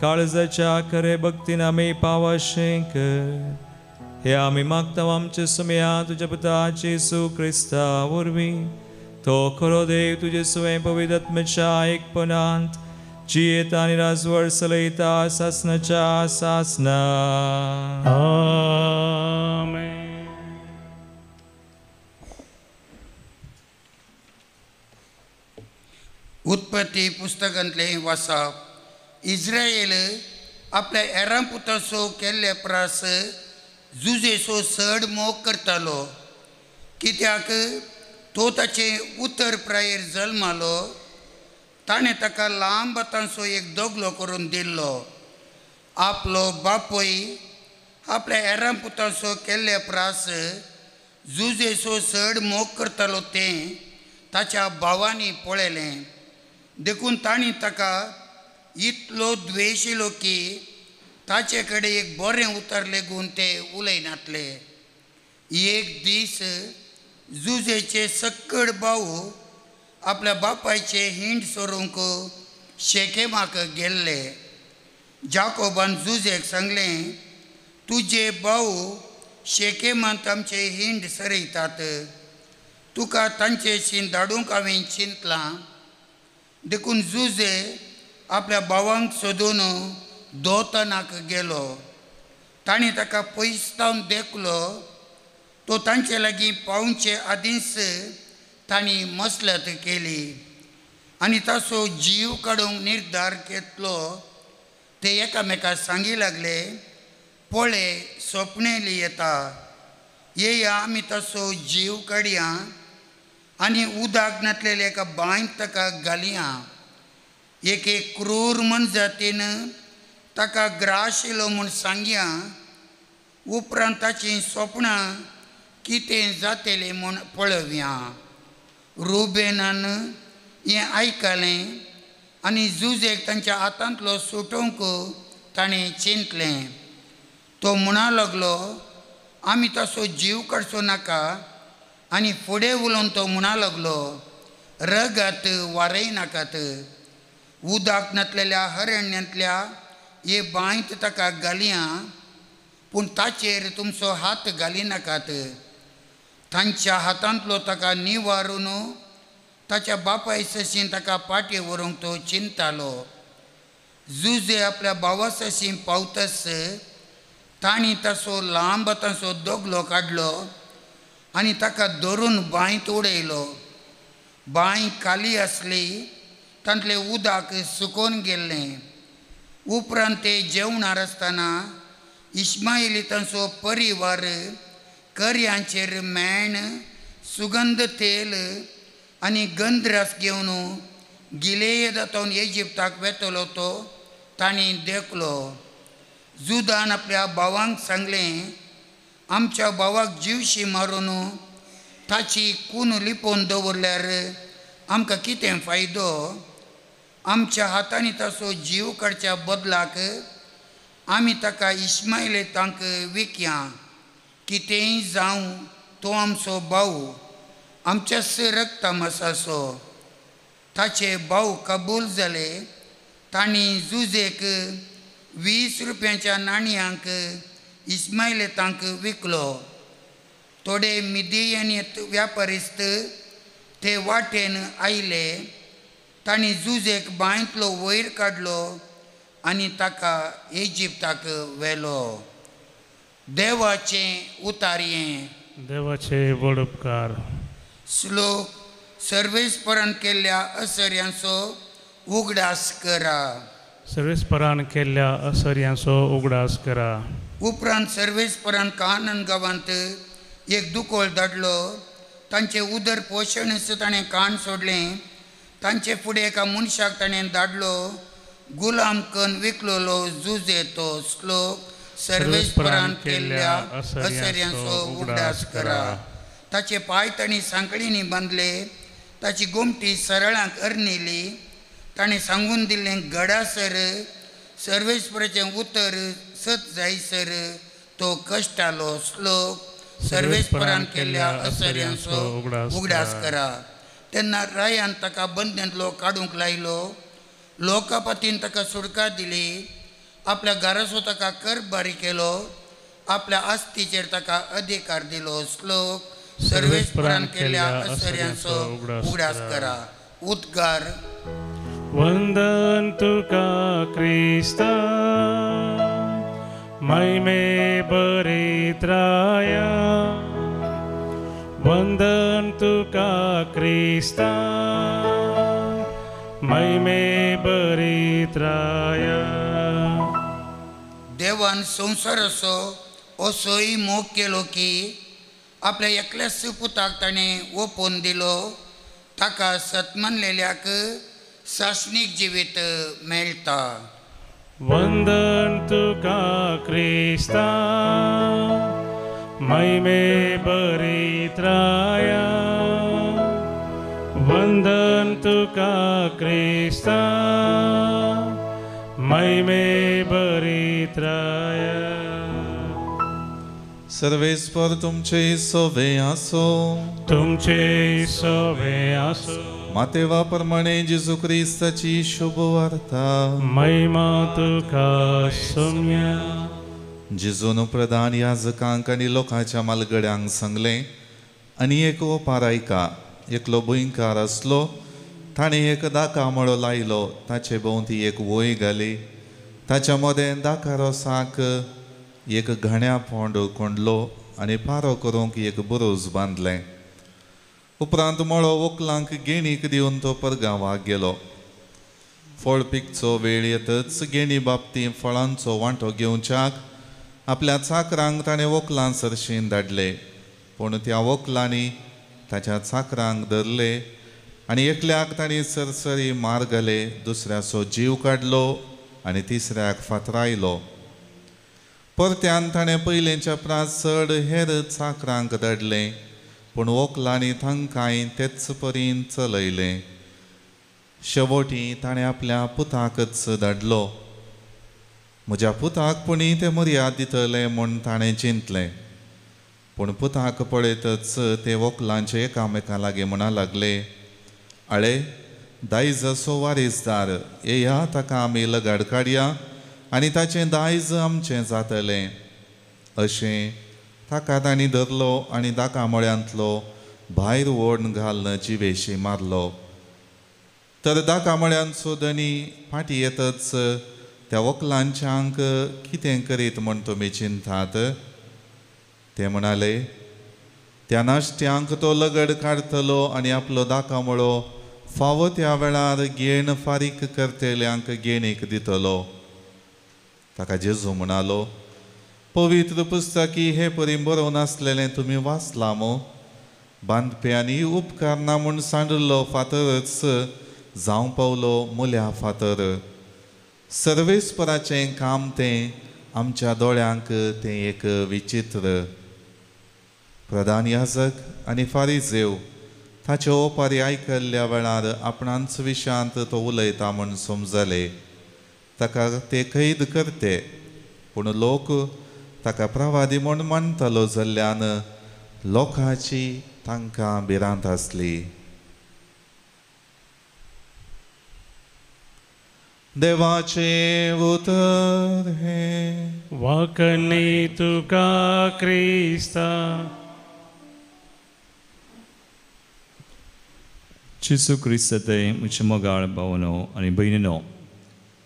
काळजाच्या खरे भक्तीन आमी पावशें कर. हे आमी मागता आमचे सुमया तुज्या पुता जेजू क्रिस्ता वरवीं, तो खरो देव तुजे सुवें पवित्र आत्म्याच्या एकपणांत जियेता आनी राजवट चलयता सासणाच्या सासणा. आमेन. उत्पत्ती पुस्तकांतलें वाचप. इस्रायल आपल्या एराम पुतासो केल्ले प्रास जुजेसो चड मोग करतालो, कित्याक तो ताचे उतर प्रायेर जल्मालो. ताणें ताका लांब हातांचो एक दगलो करून दिल्लो. आपलो बापूय आपल्या एराम पुतांचो केल्ले प्रास जुजेसो चड मोग करतालो तें ताच्या भावांनी पळयलें. देखून तांणी ताका इतलो द्वेशिलो की ताचे कडेन एक बरें उतर लेगून ते उलयनातले. एक दीस जुजेचे सक्कड भाव आपल्या बापायचे हिंड सोरूंक शेकेमाक गेल्ले. जाकोबान जुजेक सांगलें, तुजे भाव शेकेमांत आमचे हिंड सरयतात, तुका तांचेशी धाडूंक हांवें चिंतलां. देखून जुजे आपल्या भावांक सोदून दोतनाक गेलो. तांणी ताका पयस जावन देखलो. तो तांचे लागीं पावचे आदींच तांणी मसलत केली आनी ताचो जीव काडूंक निर्धार घेतलो. ते एकामेका सांगी लागले, पळय सोपणेली येता, येया आमी ताचो जीव काडया आनी उदक नासलेले एका बांयत ताका घालया. एक एक क्रूर मनजातीन ताका ग्रास येयलो म्हूण सांगया, उपरांत ताचीं सोपणां कितें जातलें म्हूण पळोवया. रुबेनान हें आयकलें आनी जुजेक तांच्या हातांतलो सुटोवंक ताणें चिंतलें. तो म्हणा लागलो, आमी तसो जीव काडचो नाका. आनी फुडें उलोवन तो म्हणा लागलो, रगात वारय नाकात, उदक नासलेल्या हरण्यांतल्या हे बांयत ताका घालया, पूण ताचेर तुमचो हात घाली नाकात. तांच्या हातांतलो ताका निवारून ताच्या बापाय सशीन ताका पाटी व्हरूंक तो चिंतालो. जुजे आपल्या भावा सशीन पावतस तांणी ताचो लांब ताचो दगलो काडलो आनी ताका धरून बांयत उडयलो. बांय खाली आसली, तांतलें उदक सुकोवन गेल्लें. उपरांत ते जेवणार आसतना इस्मायली तांचो परिवार करयांचेर मेण, सुगंध तेल आनी गंधरस घेवन गिलेयदातून इजिप्ताक वेतलो तो तांणी देखलो. जुदान आपल्या भावांक सांगलें, आमच्या भावाक जिवशी मारून ताची खून लिपोवन दवरल्यार आमकां कितें फायदो? आमच्या हातांनी ताचो जीव काडच्या बदलाक आमी ताका इस्मायलेतांक विकया. कितेंय जावं तो आमचो भाव, आमच्याच रक्ता मासाचो. ताचे भाव कबूल जाले. तांणी जुजेक 20 रुपयांच्या नाणयांक इस्मायलेतांक विकलो. थोडे मिदियनीत व्यापारिस्त ते वाटेन आयले. तांणी जुजेक बांयतलो वयर काडलो आनी ताका इजिप्ताक व्हेलो. देवाचें उतारयें. देवाचे व्हड उपकार. श्लोक. सर्वेस्परान केल्ल्या असर्यांचो उगडास करा. सर्वेस्परान केल्ल्या असर्यांचो उगडास करा. उपरांत सर्वेस्परान कानन गांवांत एक दुकोळ धाडलो. तांचें उदर पोशणच ताणें कान सोडलें. तांचे फुडें एका मनशाक ताणें धाडलो, गुलाम कन विकलोलो जुजे तो. श्लोक. सर्वेस्परान केल्ल्या असर्यांचो उगडास करा. ताचे पांय तांणी सांकळींनी बांदले. ताची गोमटी सरळांक अर्निली. ताणें सांगून दिल्लें गडासर सर्वेस्पराचें उतर सत जायसर तो कश्टालो. श्लोक. सर्वेस्परान केल्ल्या असर्यांचो उगडास करा. तेन्ना रायान ताका बंद्यांतलो काडूंक लायलो. लोकापातीन ताका सुटका दिली. आपल्या घराचो ताका करबारी केलो. आपल्या आस्तीचेर ताका अधिकार दिलो. श्लोक. सर्वेस्परान केल्ल्या असर्यांचो उगडास करा. उद्गार. वंदन तुका क्रिस्ता, महिमे बरेत्राया. वंदन तुका क्रिस्ता, महिमे बरेत्राया. देवान संवसाराचो असोय मोग केलो की आपल्या एकल्याच पुताक ताणें ओपून दिलो. ताका सतमानलेल्याक सासणीक जिवीत मेळटा. वंदन तुका क्रिस्ता, महिमे बरेत्राया. वंदन तुका क्रिस्ता, महिमे बरेत्राया. सर्वेस्पर तुमचे सोवे आसो. तुमचे सोवे आसो. मातेवा प्रमाणे जेजू क्रिस्ताची शुभ वार्ता. महिमा तुका सोम्या. जेजून प्रधान याजकांक आनी लोकांच्या मालगड्यांक सांगलें, आनी एक ओपार आयका. एकलो भुंयकार आसलो, ताणें एक दाका मळो लायलो. ताचे भोंवती एक वंय घाली. ताच्या मदें दाका रोसाक एक घाण्या फोंड कोंडलो आनी पारो करूंक एक बुरूज बांदलें. उपरांत मळो वकलांक गेणीक दिवन तो परगांवाक गेलो. फळ पिकचो वेळ येतच गेणी बाबतींत फळांचो वांटो घेवच्याक आपल्या चाकरांक ताणें वकलां सरशीन धाडले. पूण त्या वकलांनी ताच्या चाकरांक धरले आनी एकल्याक तांणी सरसरी मार घाले, दुसऱ्याचो जीव काडलो आनी तिसऱ्याक फातरायलो. परत्यान ताणें पयलेंच्या प्रास चड हेर चाकरांक धाडले, पूण वकलांनी तांकांय तेच परीन चलयलें. शेवटी ताणें आपल्या पुताकच धाडलो. म्हज्या पुताक पुणी ते मर्याद दितले म्हूण ताणें चिंतलें. पूण पुताक पळयतच ते वकलांचे एकामेकां लागीं म्हणा लागले, आळे दायजाचो वारीसदार येया, ताका आमी लगाड काडया आनी ताचें दायज आमचें जातलें. अशें ताका तांणी धरलो आनी दाका मळ्यांतलो भायर ओडून घालून जिवेशी मारलो. तर दाका मळ्यांचो धनी फाटीं येतच त्या वकलांच्यांक कितें करीत म्हूण तुमी चिंतात? ते म्हणाले, त्या नाश्त्यांक तो लगड काडटलो आनी आपलो दाका मळो फावो त्या वेळार घेण फारीक करतल्यांक घेणीक दितलो. ताका जेजू म्हणालो, पवित्र पुस्तकी हे परी बरोवन आसलेलें तुमी वाचलां मू? बांदप्यांनी उपकारना म्हूण सांडिल्लो फातरच जावं पावलो मुल्या फातर. सर्वेस्पराचें काम तें आमच्या दोळ्यांक तें एक विचित्र. प्रधान याजक आनी फारिजेव ताचे ओपारी आयकल्ल्या वेळार आपणांच विशयांत तो उलयता म्हूण समजले. ताका ते कैद करते, पूण लोक ताका प्रवादी म्हूण मानतालो जाल्ल्यान लोकांची तांकां भिरांत आसली. देवाचें उतर हें. वाकणी तुका क्रिस्ता. जेजू क्रिस्तांत म्हज्या मोगाळ भावनो आनी भयणीनो,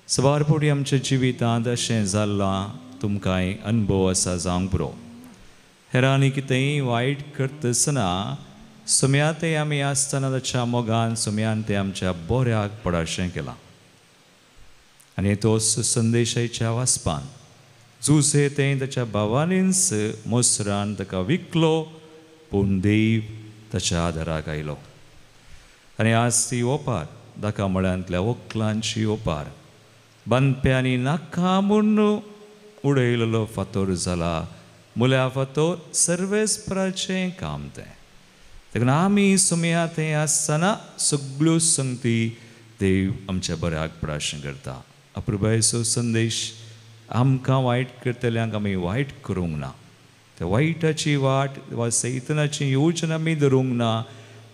सवार फावटी आमच्या जिवितांत अशें जाल्लां तुमकांय अनुभव आसा जावंक पुरो. हेरांनी कितेंय वायट करतासतना सुम्या तें आमी आसतना ताच्या मोगान सुम्यान तें आमच्या बऱ्याक पडाशें केलां. आनी तोच संदेशाच्या वाचपान जुसे तें ताच्या भावांनीच मोसरान ताका विकलो, पूण देव ताच्या आदाराक आयलो. आनी आज ती ओपार दाका मळ्यांतल्या वकलांची ओपार बांदप्यांनी नाका म्हूण उडयलेलो फातोर जाला. मुल्या फातोर सर्वेस्पराचें काम तें. देखून आमी सुमया तें आसतना सगळ्यो संगती देव आमच्या बऱ्याक पडाशें करता. अपुरबायेचो संदेश आमकां वायट करतल्यांक आमी वायट करूंक ना, त्या वायटाची वाट वा सैतनाची योजना आमी धरूंक ना,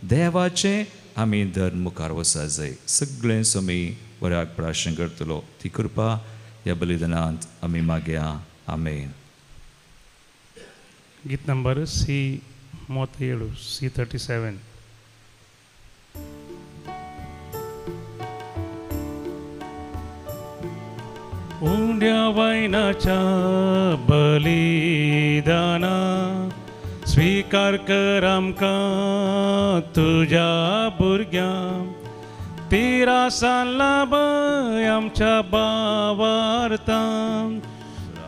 देवाचें आमी धर्म मुखार वचा जाय. सगळें आमी बऱ्याक पडाशें करतलो ती कृपा ह्या बलिदानांत आमी मागया. आमेन. गीत नंबर सी 37, सी 37. उंड्या वायनाच्या बलिदाना स्वीकार कर आमकां तुज्या भुरग्यां, तिरासान लाभय आमच्या बावार्तां,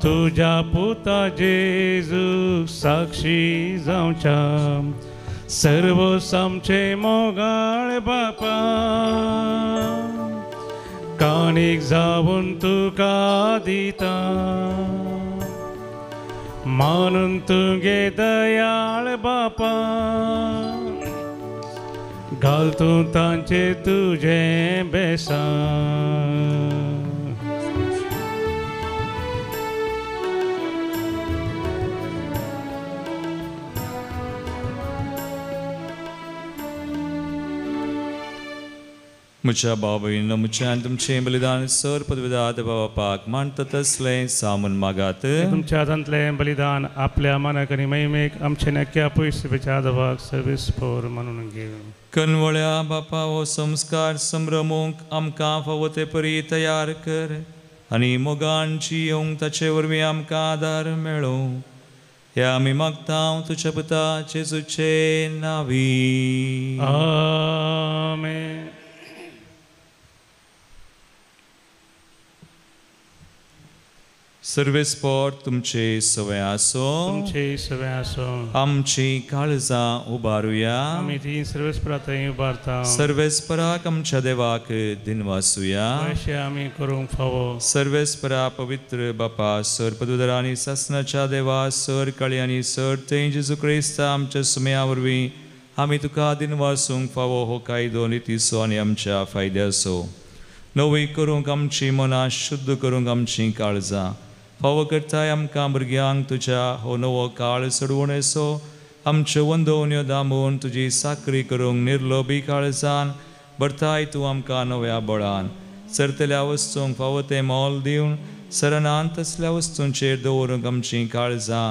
तुज्या पुता जेजू साक्षी जावच्या, सर्व आमचे मोगाळ बापा, काणीक जावन तुका दिता, मानून तुगे दयाळ बापा, घाल तूं तांचे तुजें बेसां. म्हज्या भाव भयणीनो, म्हजें आनी तुमचें बलिदान सर पदवीदात बापाक मानता तसलें सामून मागात. तुमच्या हातांतलें बलिदान आपल्या मानाक आनी महिमेक आमचे नक्या पयसुपेच्या आदाबाक सर्वीस फोर मानून घेव. कनवळ्या बापा हो संस्कार संभ्रमूंक आमकां फावो ते परी तयार कर आनी मोगान जियोवंक ताचे वरवीं आमकां आदार मेळूं. ह्या आमी मागता तुज्या पुता जेजूचे नांवी. आमेन. सर्वेस्पोर तुमचे सवय आसो, तुमचे सवय आसो. आमची काळजां उबारुया, आमी ती सर्वेस्परा थंय उबारता. सर्वेस्पराक आमच्या देवाक दिनवासुया, अशें आमी करूंक फावो. सर्वेस्परा पवित्र बापा सर पदुधर आनी सासनाच्या देवा सर काळी आनी सर थंय जेजू क्रिस्ता आमच्या सुमया वरवीं आमी तुका दिनवासूंक फावो. हो कायदो नितीचो आनी आमच्या फायद्याचो नवी करूंक आमची मनां शुद्ध करूंक आमचीं काळजां फावो करताय. आमकां भुरग्यांक तुज्या हो नवो काळ सोडवणेचो आमच्यो वंदवण्यो दामून तुजी साकरी करूंक निर्लोभी काळजान भरताय तूं आमकां नव्या बळान. सरतल्या वस्तूंक फावो तें मोल दिवन सरणान तसल्या वस्तूंचेर दवरूंक आमचीं काळजां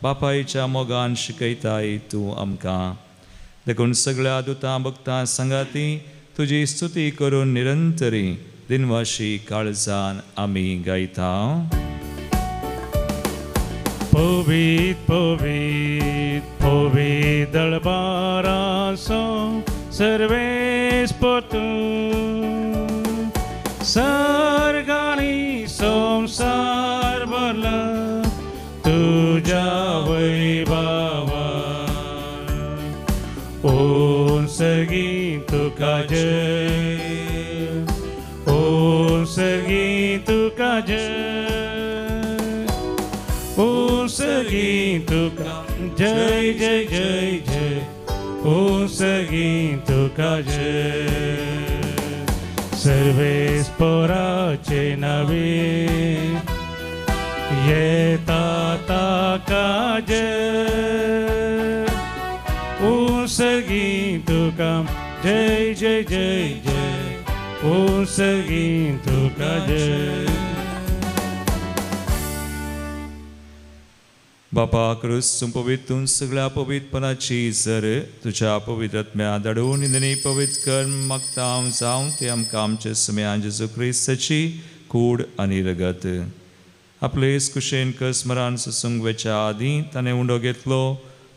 बापायच्या मोगान शिकयताय तूं आमकां. देखून सगळ्या दुतां भक्तां सांगाती तुजी स्तुती करून निरंतरी दिनवाशी काळजान आमी गायता. पवीत पवीत पवीत दळबारासो सर्वेस्पर तूं, सर्गानी संवसार भरला तुज्या वैभवान. ओम सगीं तुका जय, उसगी तुका जय जय जय जय उसगी तुका जय सर्वेस्पोराचे नवे येता ताका जय उसगी तुका जय जय जय जय उसगी तुका जय. बापा क्रिस्त पवित्र सगळ्या पवित्रपणाची सर तुझ्या पवित्र आत्म्या धाडून निंदनी पवित्र कर मागता जावं ते आमकां आमचे सुम्या जेजू क्रिस्ताची कूड आनी रगत. आपले कुशेन कसमरान ससूंक वेच्या आदीं ताणें उंडो घेतलो,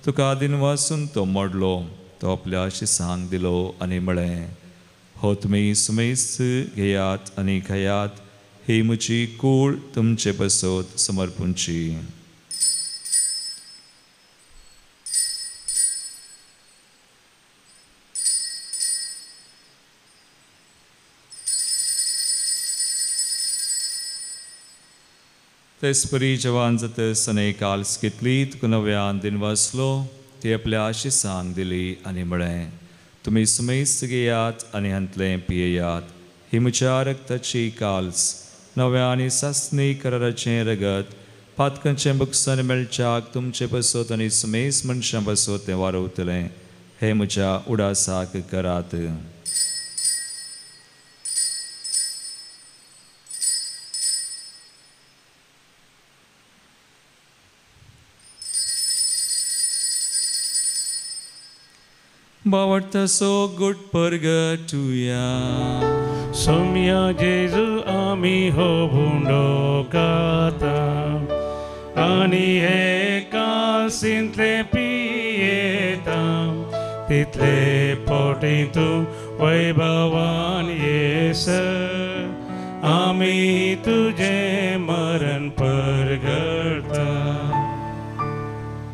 तुका दिनवासून तो मोडलो, तो आपल्या शिसांक दिलो आनी म्हळें, हो तुमी सुमेस्त घेयात आनी खायात, ही म्हजी कूड तुमचे पसत समर्पूंची. तेचपरी जवान जातस आनी काल्स घेतली, तुका नव्यान दिनवासलो, ती आपल्या शिसांक दिली आनी म्हळें, तुमी सुमेस्त घेयात आनी हांतलें पियेयात, ही म्हज्या रक्ताची काल्स, नव्या आनी सासणी कराराचें रगत, पातकांचें बुकसान मेळच्याक तुमचे पसत आनी सुमेस्त मनशां पसत तें वारवतलें, हें म्हज्या उडासाक करात. बावडता गुड परगटुया सोम्या जेजू आमी हो भुंडो गाता आनी हे कासिंतले पियेता तितले पोटी तूं वैभवान येस आमी तुजें मरण परगटा.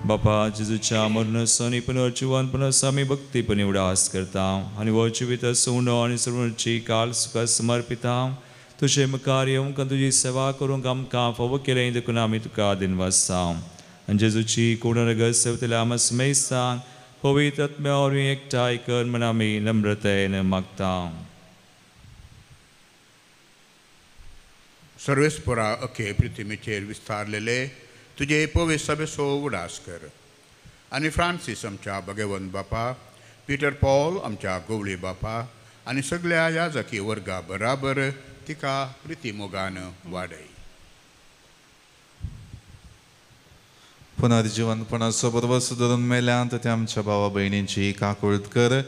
बापा जेजूच्या मरणाचो आनी पुनर्जिवनपणाचो आमी भक्तीपणी उडास करता आनी हो जिवीत उंडो आनी सर्वची काल सुखा समर्पिता. तुजे मुखार येवंक तुजी सेवा करूंक आमकां फावो केलें देखून आमी तुका दिनवासता. आनी जेजूची कोण रगत सेवतल्या आमा सुमेस्तांक पवित्र आत्म्या वरवीं एकठांय कर म्हूण आमी नम्रतायेन मागता. सर्वेस्परा अखे पृथ्वीचेर विस्तारलेले तुजे पवित्र सभेचो उडास कर आनी फ्रांसीस आमच्या भगवंत बापा, पीटर पॉल आमच्या गोवळी बापा आनी सगळ्या याजकी वर्गा बराबर तिका प्रिती मोगान वाडय. पुनर्जिवनपणाचो बरवस धरून मेल्यांत त्या आमच्या भावा भयणींची काकूळत कर,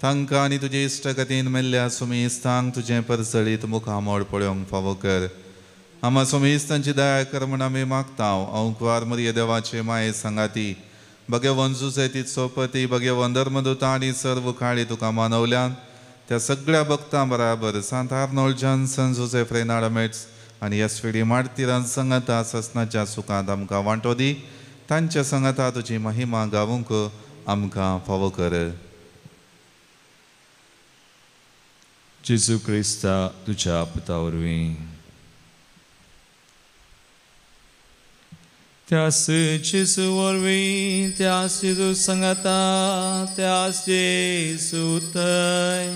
तांकां आनी तुजे इश्टगतीन मेल्ल्या सुमेस्तांक तुजें परजळीत मुखामोड पळोवंक फावो कर. आमा सुमेस्तांची दया कर म्हूण आमी मागता. अंकवार मरिये देवाचे माये सांगाती भगवंत जुजेती सोपती भगवंत धर्मदूता आनी सर्व काळी तुका मानवल्यान त्या सगळ्या भक्तां बराबर सांत आर्नोल्ड जॉन्सन, जुझेफ रेनाल्ड मेट्स आनी एस.वी.डी. मार्तीरान संगता ससनाच्या सुखांत आमकां वांटो दी. तांच्या संगता तुजी महिमा गावूंक आमकां फावो कर. जेजू क्रिस्ता तुज्या पुता वरवीं. त्यास जेजू वरवीं, त्यास जेजू संगता, त्यास जेजू थंय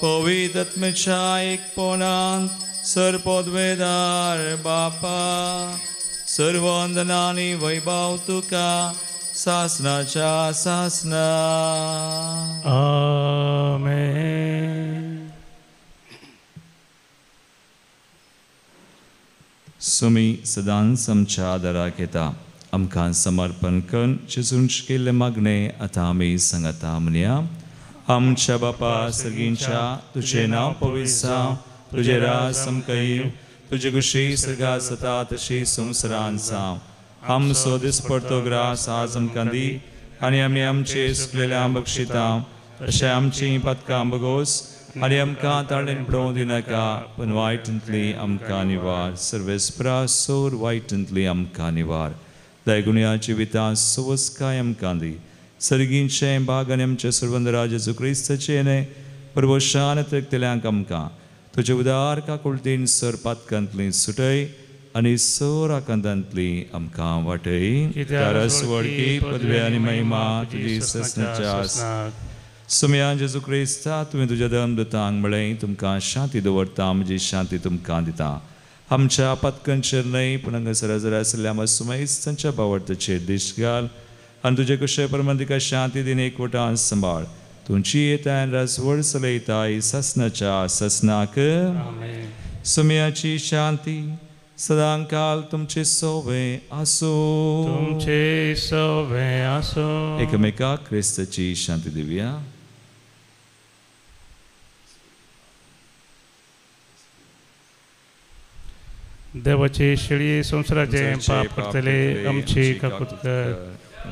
पवित्र आत्म्याच्या एकपणांत सर्वपदवेदार बापा सर्वंदना आनी वैभव तुका सासनाच्या सासना. आमेन. सुमी सदांच आमच्या आदाराक येता. आमकां समर्पण करून जेजून केल्लें मागणें आतां आमी सांगता म्हणया. आमच्या बापा सर्गींच्या, तुजें नांव पवित्र जावं, तुजें राज आमकां येवं, तुजी खुशी सर्गांत जाता तशी संवसारांत जावं. आमचो दिसपडतो ग्रास आज आमकां दी आनी आमी आमचे सुकलेल्या बक्षिता तशें आमचीं पातकां बगोस आनी आमकां ताळेन पडोवं दिनाका, पूण वायटांतली आमकां निवार. सर्वेस्परा सोर वायटांतली आमकां निवार. दयगुण्या जिवितां सुवस्काय आमकां दी. सर्गींचें भाग आनी आमचे सर्वंद जेजू क्रिस्ताचें न्हय परवशान त्रेकतल्यांक आमकां तुजे उदार काकुळतीन सर पातकांतली सुटय आनी सर आकांतांतली आमकां वाटय. कित्याक वडकी पदवी आनी महिमा तुजी ससनाच्या. सुमयान जेजू क्रिस्ता तुवें तुज्या धर्मदूतांक म्हळें तुमकां शांती दवरता म्हजी शांती तुमकां दिता. आमच्या पातकांचेर न्हय पूण हांगासर हजर आशिल्ल्या आमच्या सुमयस्तांच्या भावार्थाचेर दिश्ट घाल आनी तुजे कुशे प्रमाण तिका शांती दिन एकवटान सांबाळ. तुमची येतायन राजवड चलयताय ससनाच्या ससनाक. सुमयाची शांती सदांकाल तुमचे सोवे आसूं. तुमचे सोवे आसूं. एकमेकाक क्रिस्ताची शांती दिवया. देवाचे शेळये संवसाराचे पाप करतले आमची काकूत कर.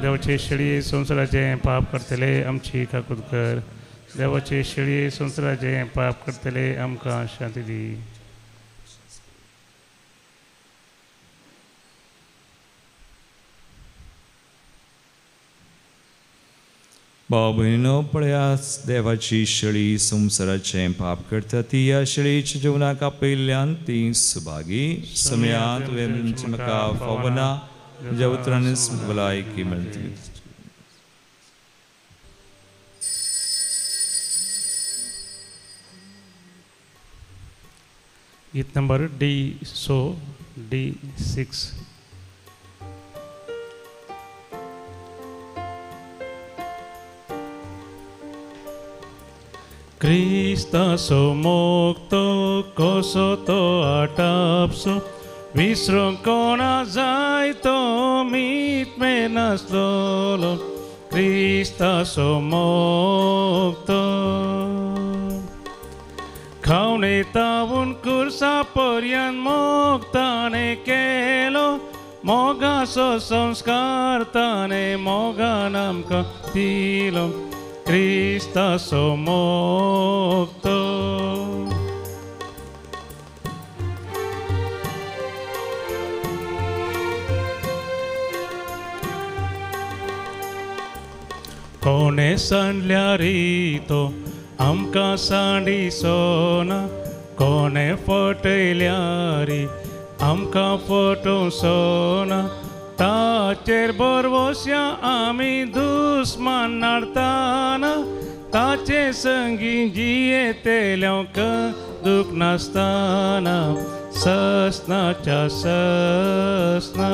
देवाचे शेळये संवसाराचे पाप करतले आमची काकूत कर. देवाचे शेळये संवसाराचे पाप करतले आमकां शांती दी. भाव भयणीनो पळयात देवाची शेळी संवसाराचें पाप करता ती ह्या शेळीच्या जेवणाक आपयल्ल्यान ती सुभागी. समया तुवें म्हाका फावना तुज्या उतरांनीच भलायकी मेळटली. गीत नंबर D6. क्रिस्ताचो मोगतो कसो तो आटापसो विसरूंक कोणा जाय तो मीत मेनासलोलो. क्रिस्ताचो मोगतो खावणे तावून कुर्सा पर्यंत मोग ताणें केलो. मोगाचो संस्कार ताणें मोगान आमकां दिलो. क्रिस्ताचो मोगतो कोणें सांडल्यार तो आमकां सांडिसोना. कोणें फटयल्यार आमकां फटोवचोना. ताचेर भरवश्या आमी दुस्मान नाडताना. ताचे संगी जियेतल्यांक दूख नासतना ससनाच्या ससना.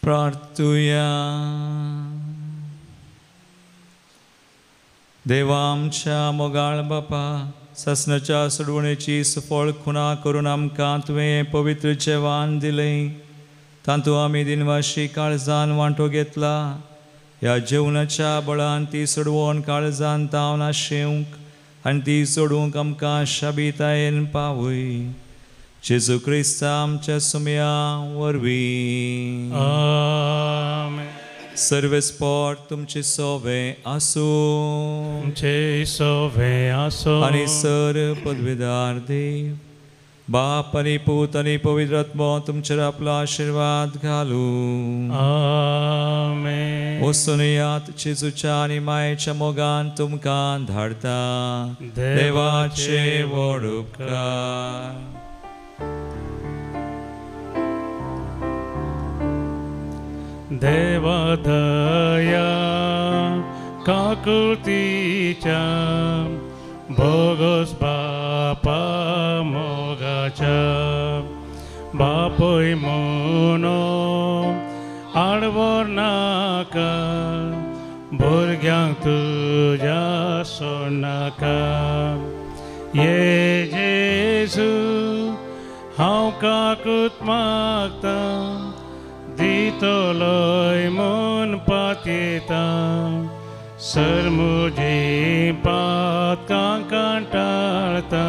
प्रार्थुया. देवा आमच्या मोगाळ बापा ससनाच्या सोडवणेची सुफळ खुणा करून आमकां तुवें पवित्र जेवण दिलें. तातूंत आमी दिनवाशी काळजान वांटो घेतला. ह्या जेवणाच्या बळान ती सोडवण काळजान तावन आशेवंक आनी ती सोडूंक आमकां शाबितायेन पावय. जेजू क्रिस्ता आमच्या सुमया वरवीं. आमेन. सर्वेस्पोर तुमचे सोवे आसूं. तुमचे सोवे आसूं. आनी सर पदवीदार देव बाप आनी पूत आनी पवित्र आत्मो तुमचेर आपलो आशिर्वाद घालूं. आमेन. वचून यात जेजूच्या आनी मायेच्या मोगान तुमकां धाडता. देवाचे व्हड उपकार. देवा दया काकुळतीच्या भोगोस बापा मोगाच्या बापय म्हणो आडवोर नाका भुरग्यांक तुज्या सोडनाका. ये जेजू हांव काकूत मागता दितलोय म्हूण पातयेता. सर म्हजी पातकां कंटाळता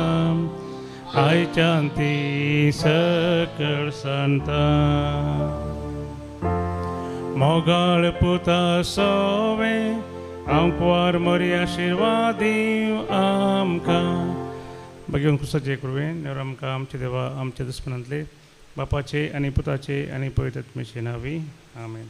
आयच्यान ती सकळ सांगता. मोगाळ पुता सोवे आमकवार मरी आशिर्वाद दीव आमकां. भगवान क्रिस्ताचे कृपेन नेवर आमकां आमचे देवा आमच्या दुस्मनांतले बापाचे आनी पुताचे आनी पवित्र आत्म्याचे नांवी. आमेन.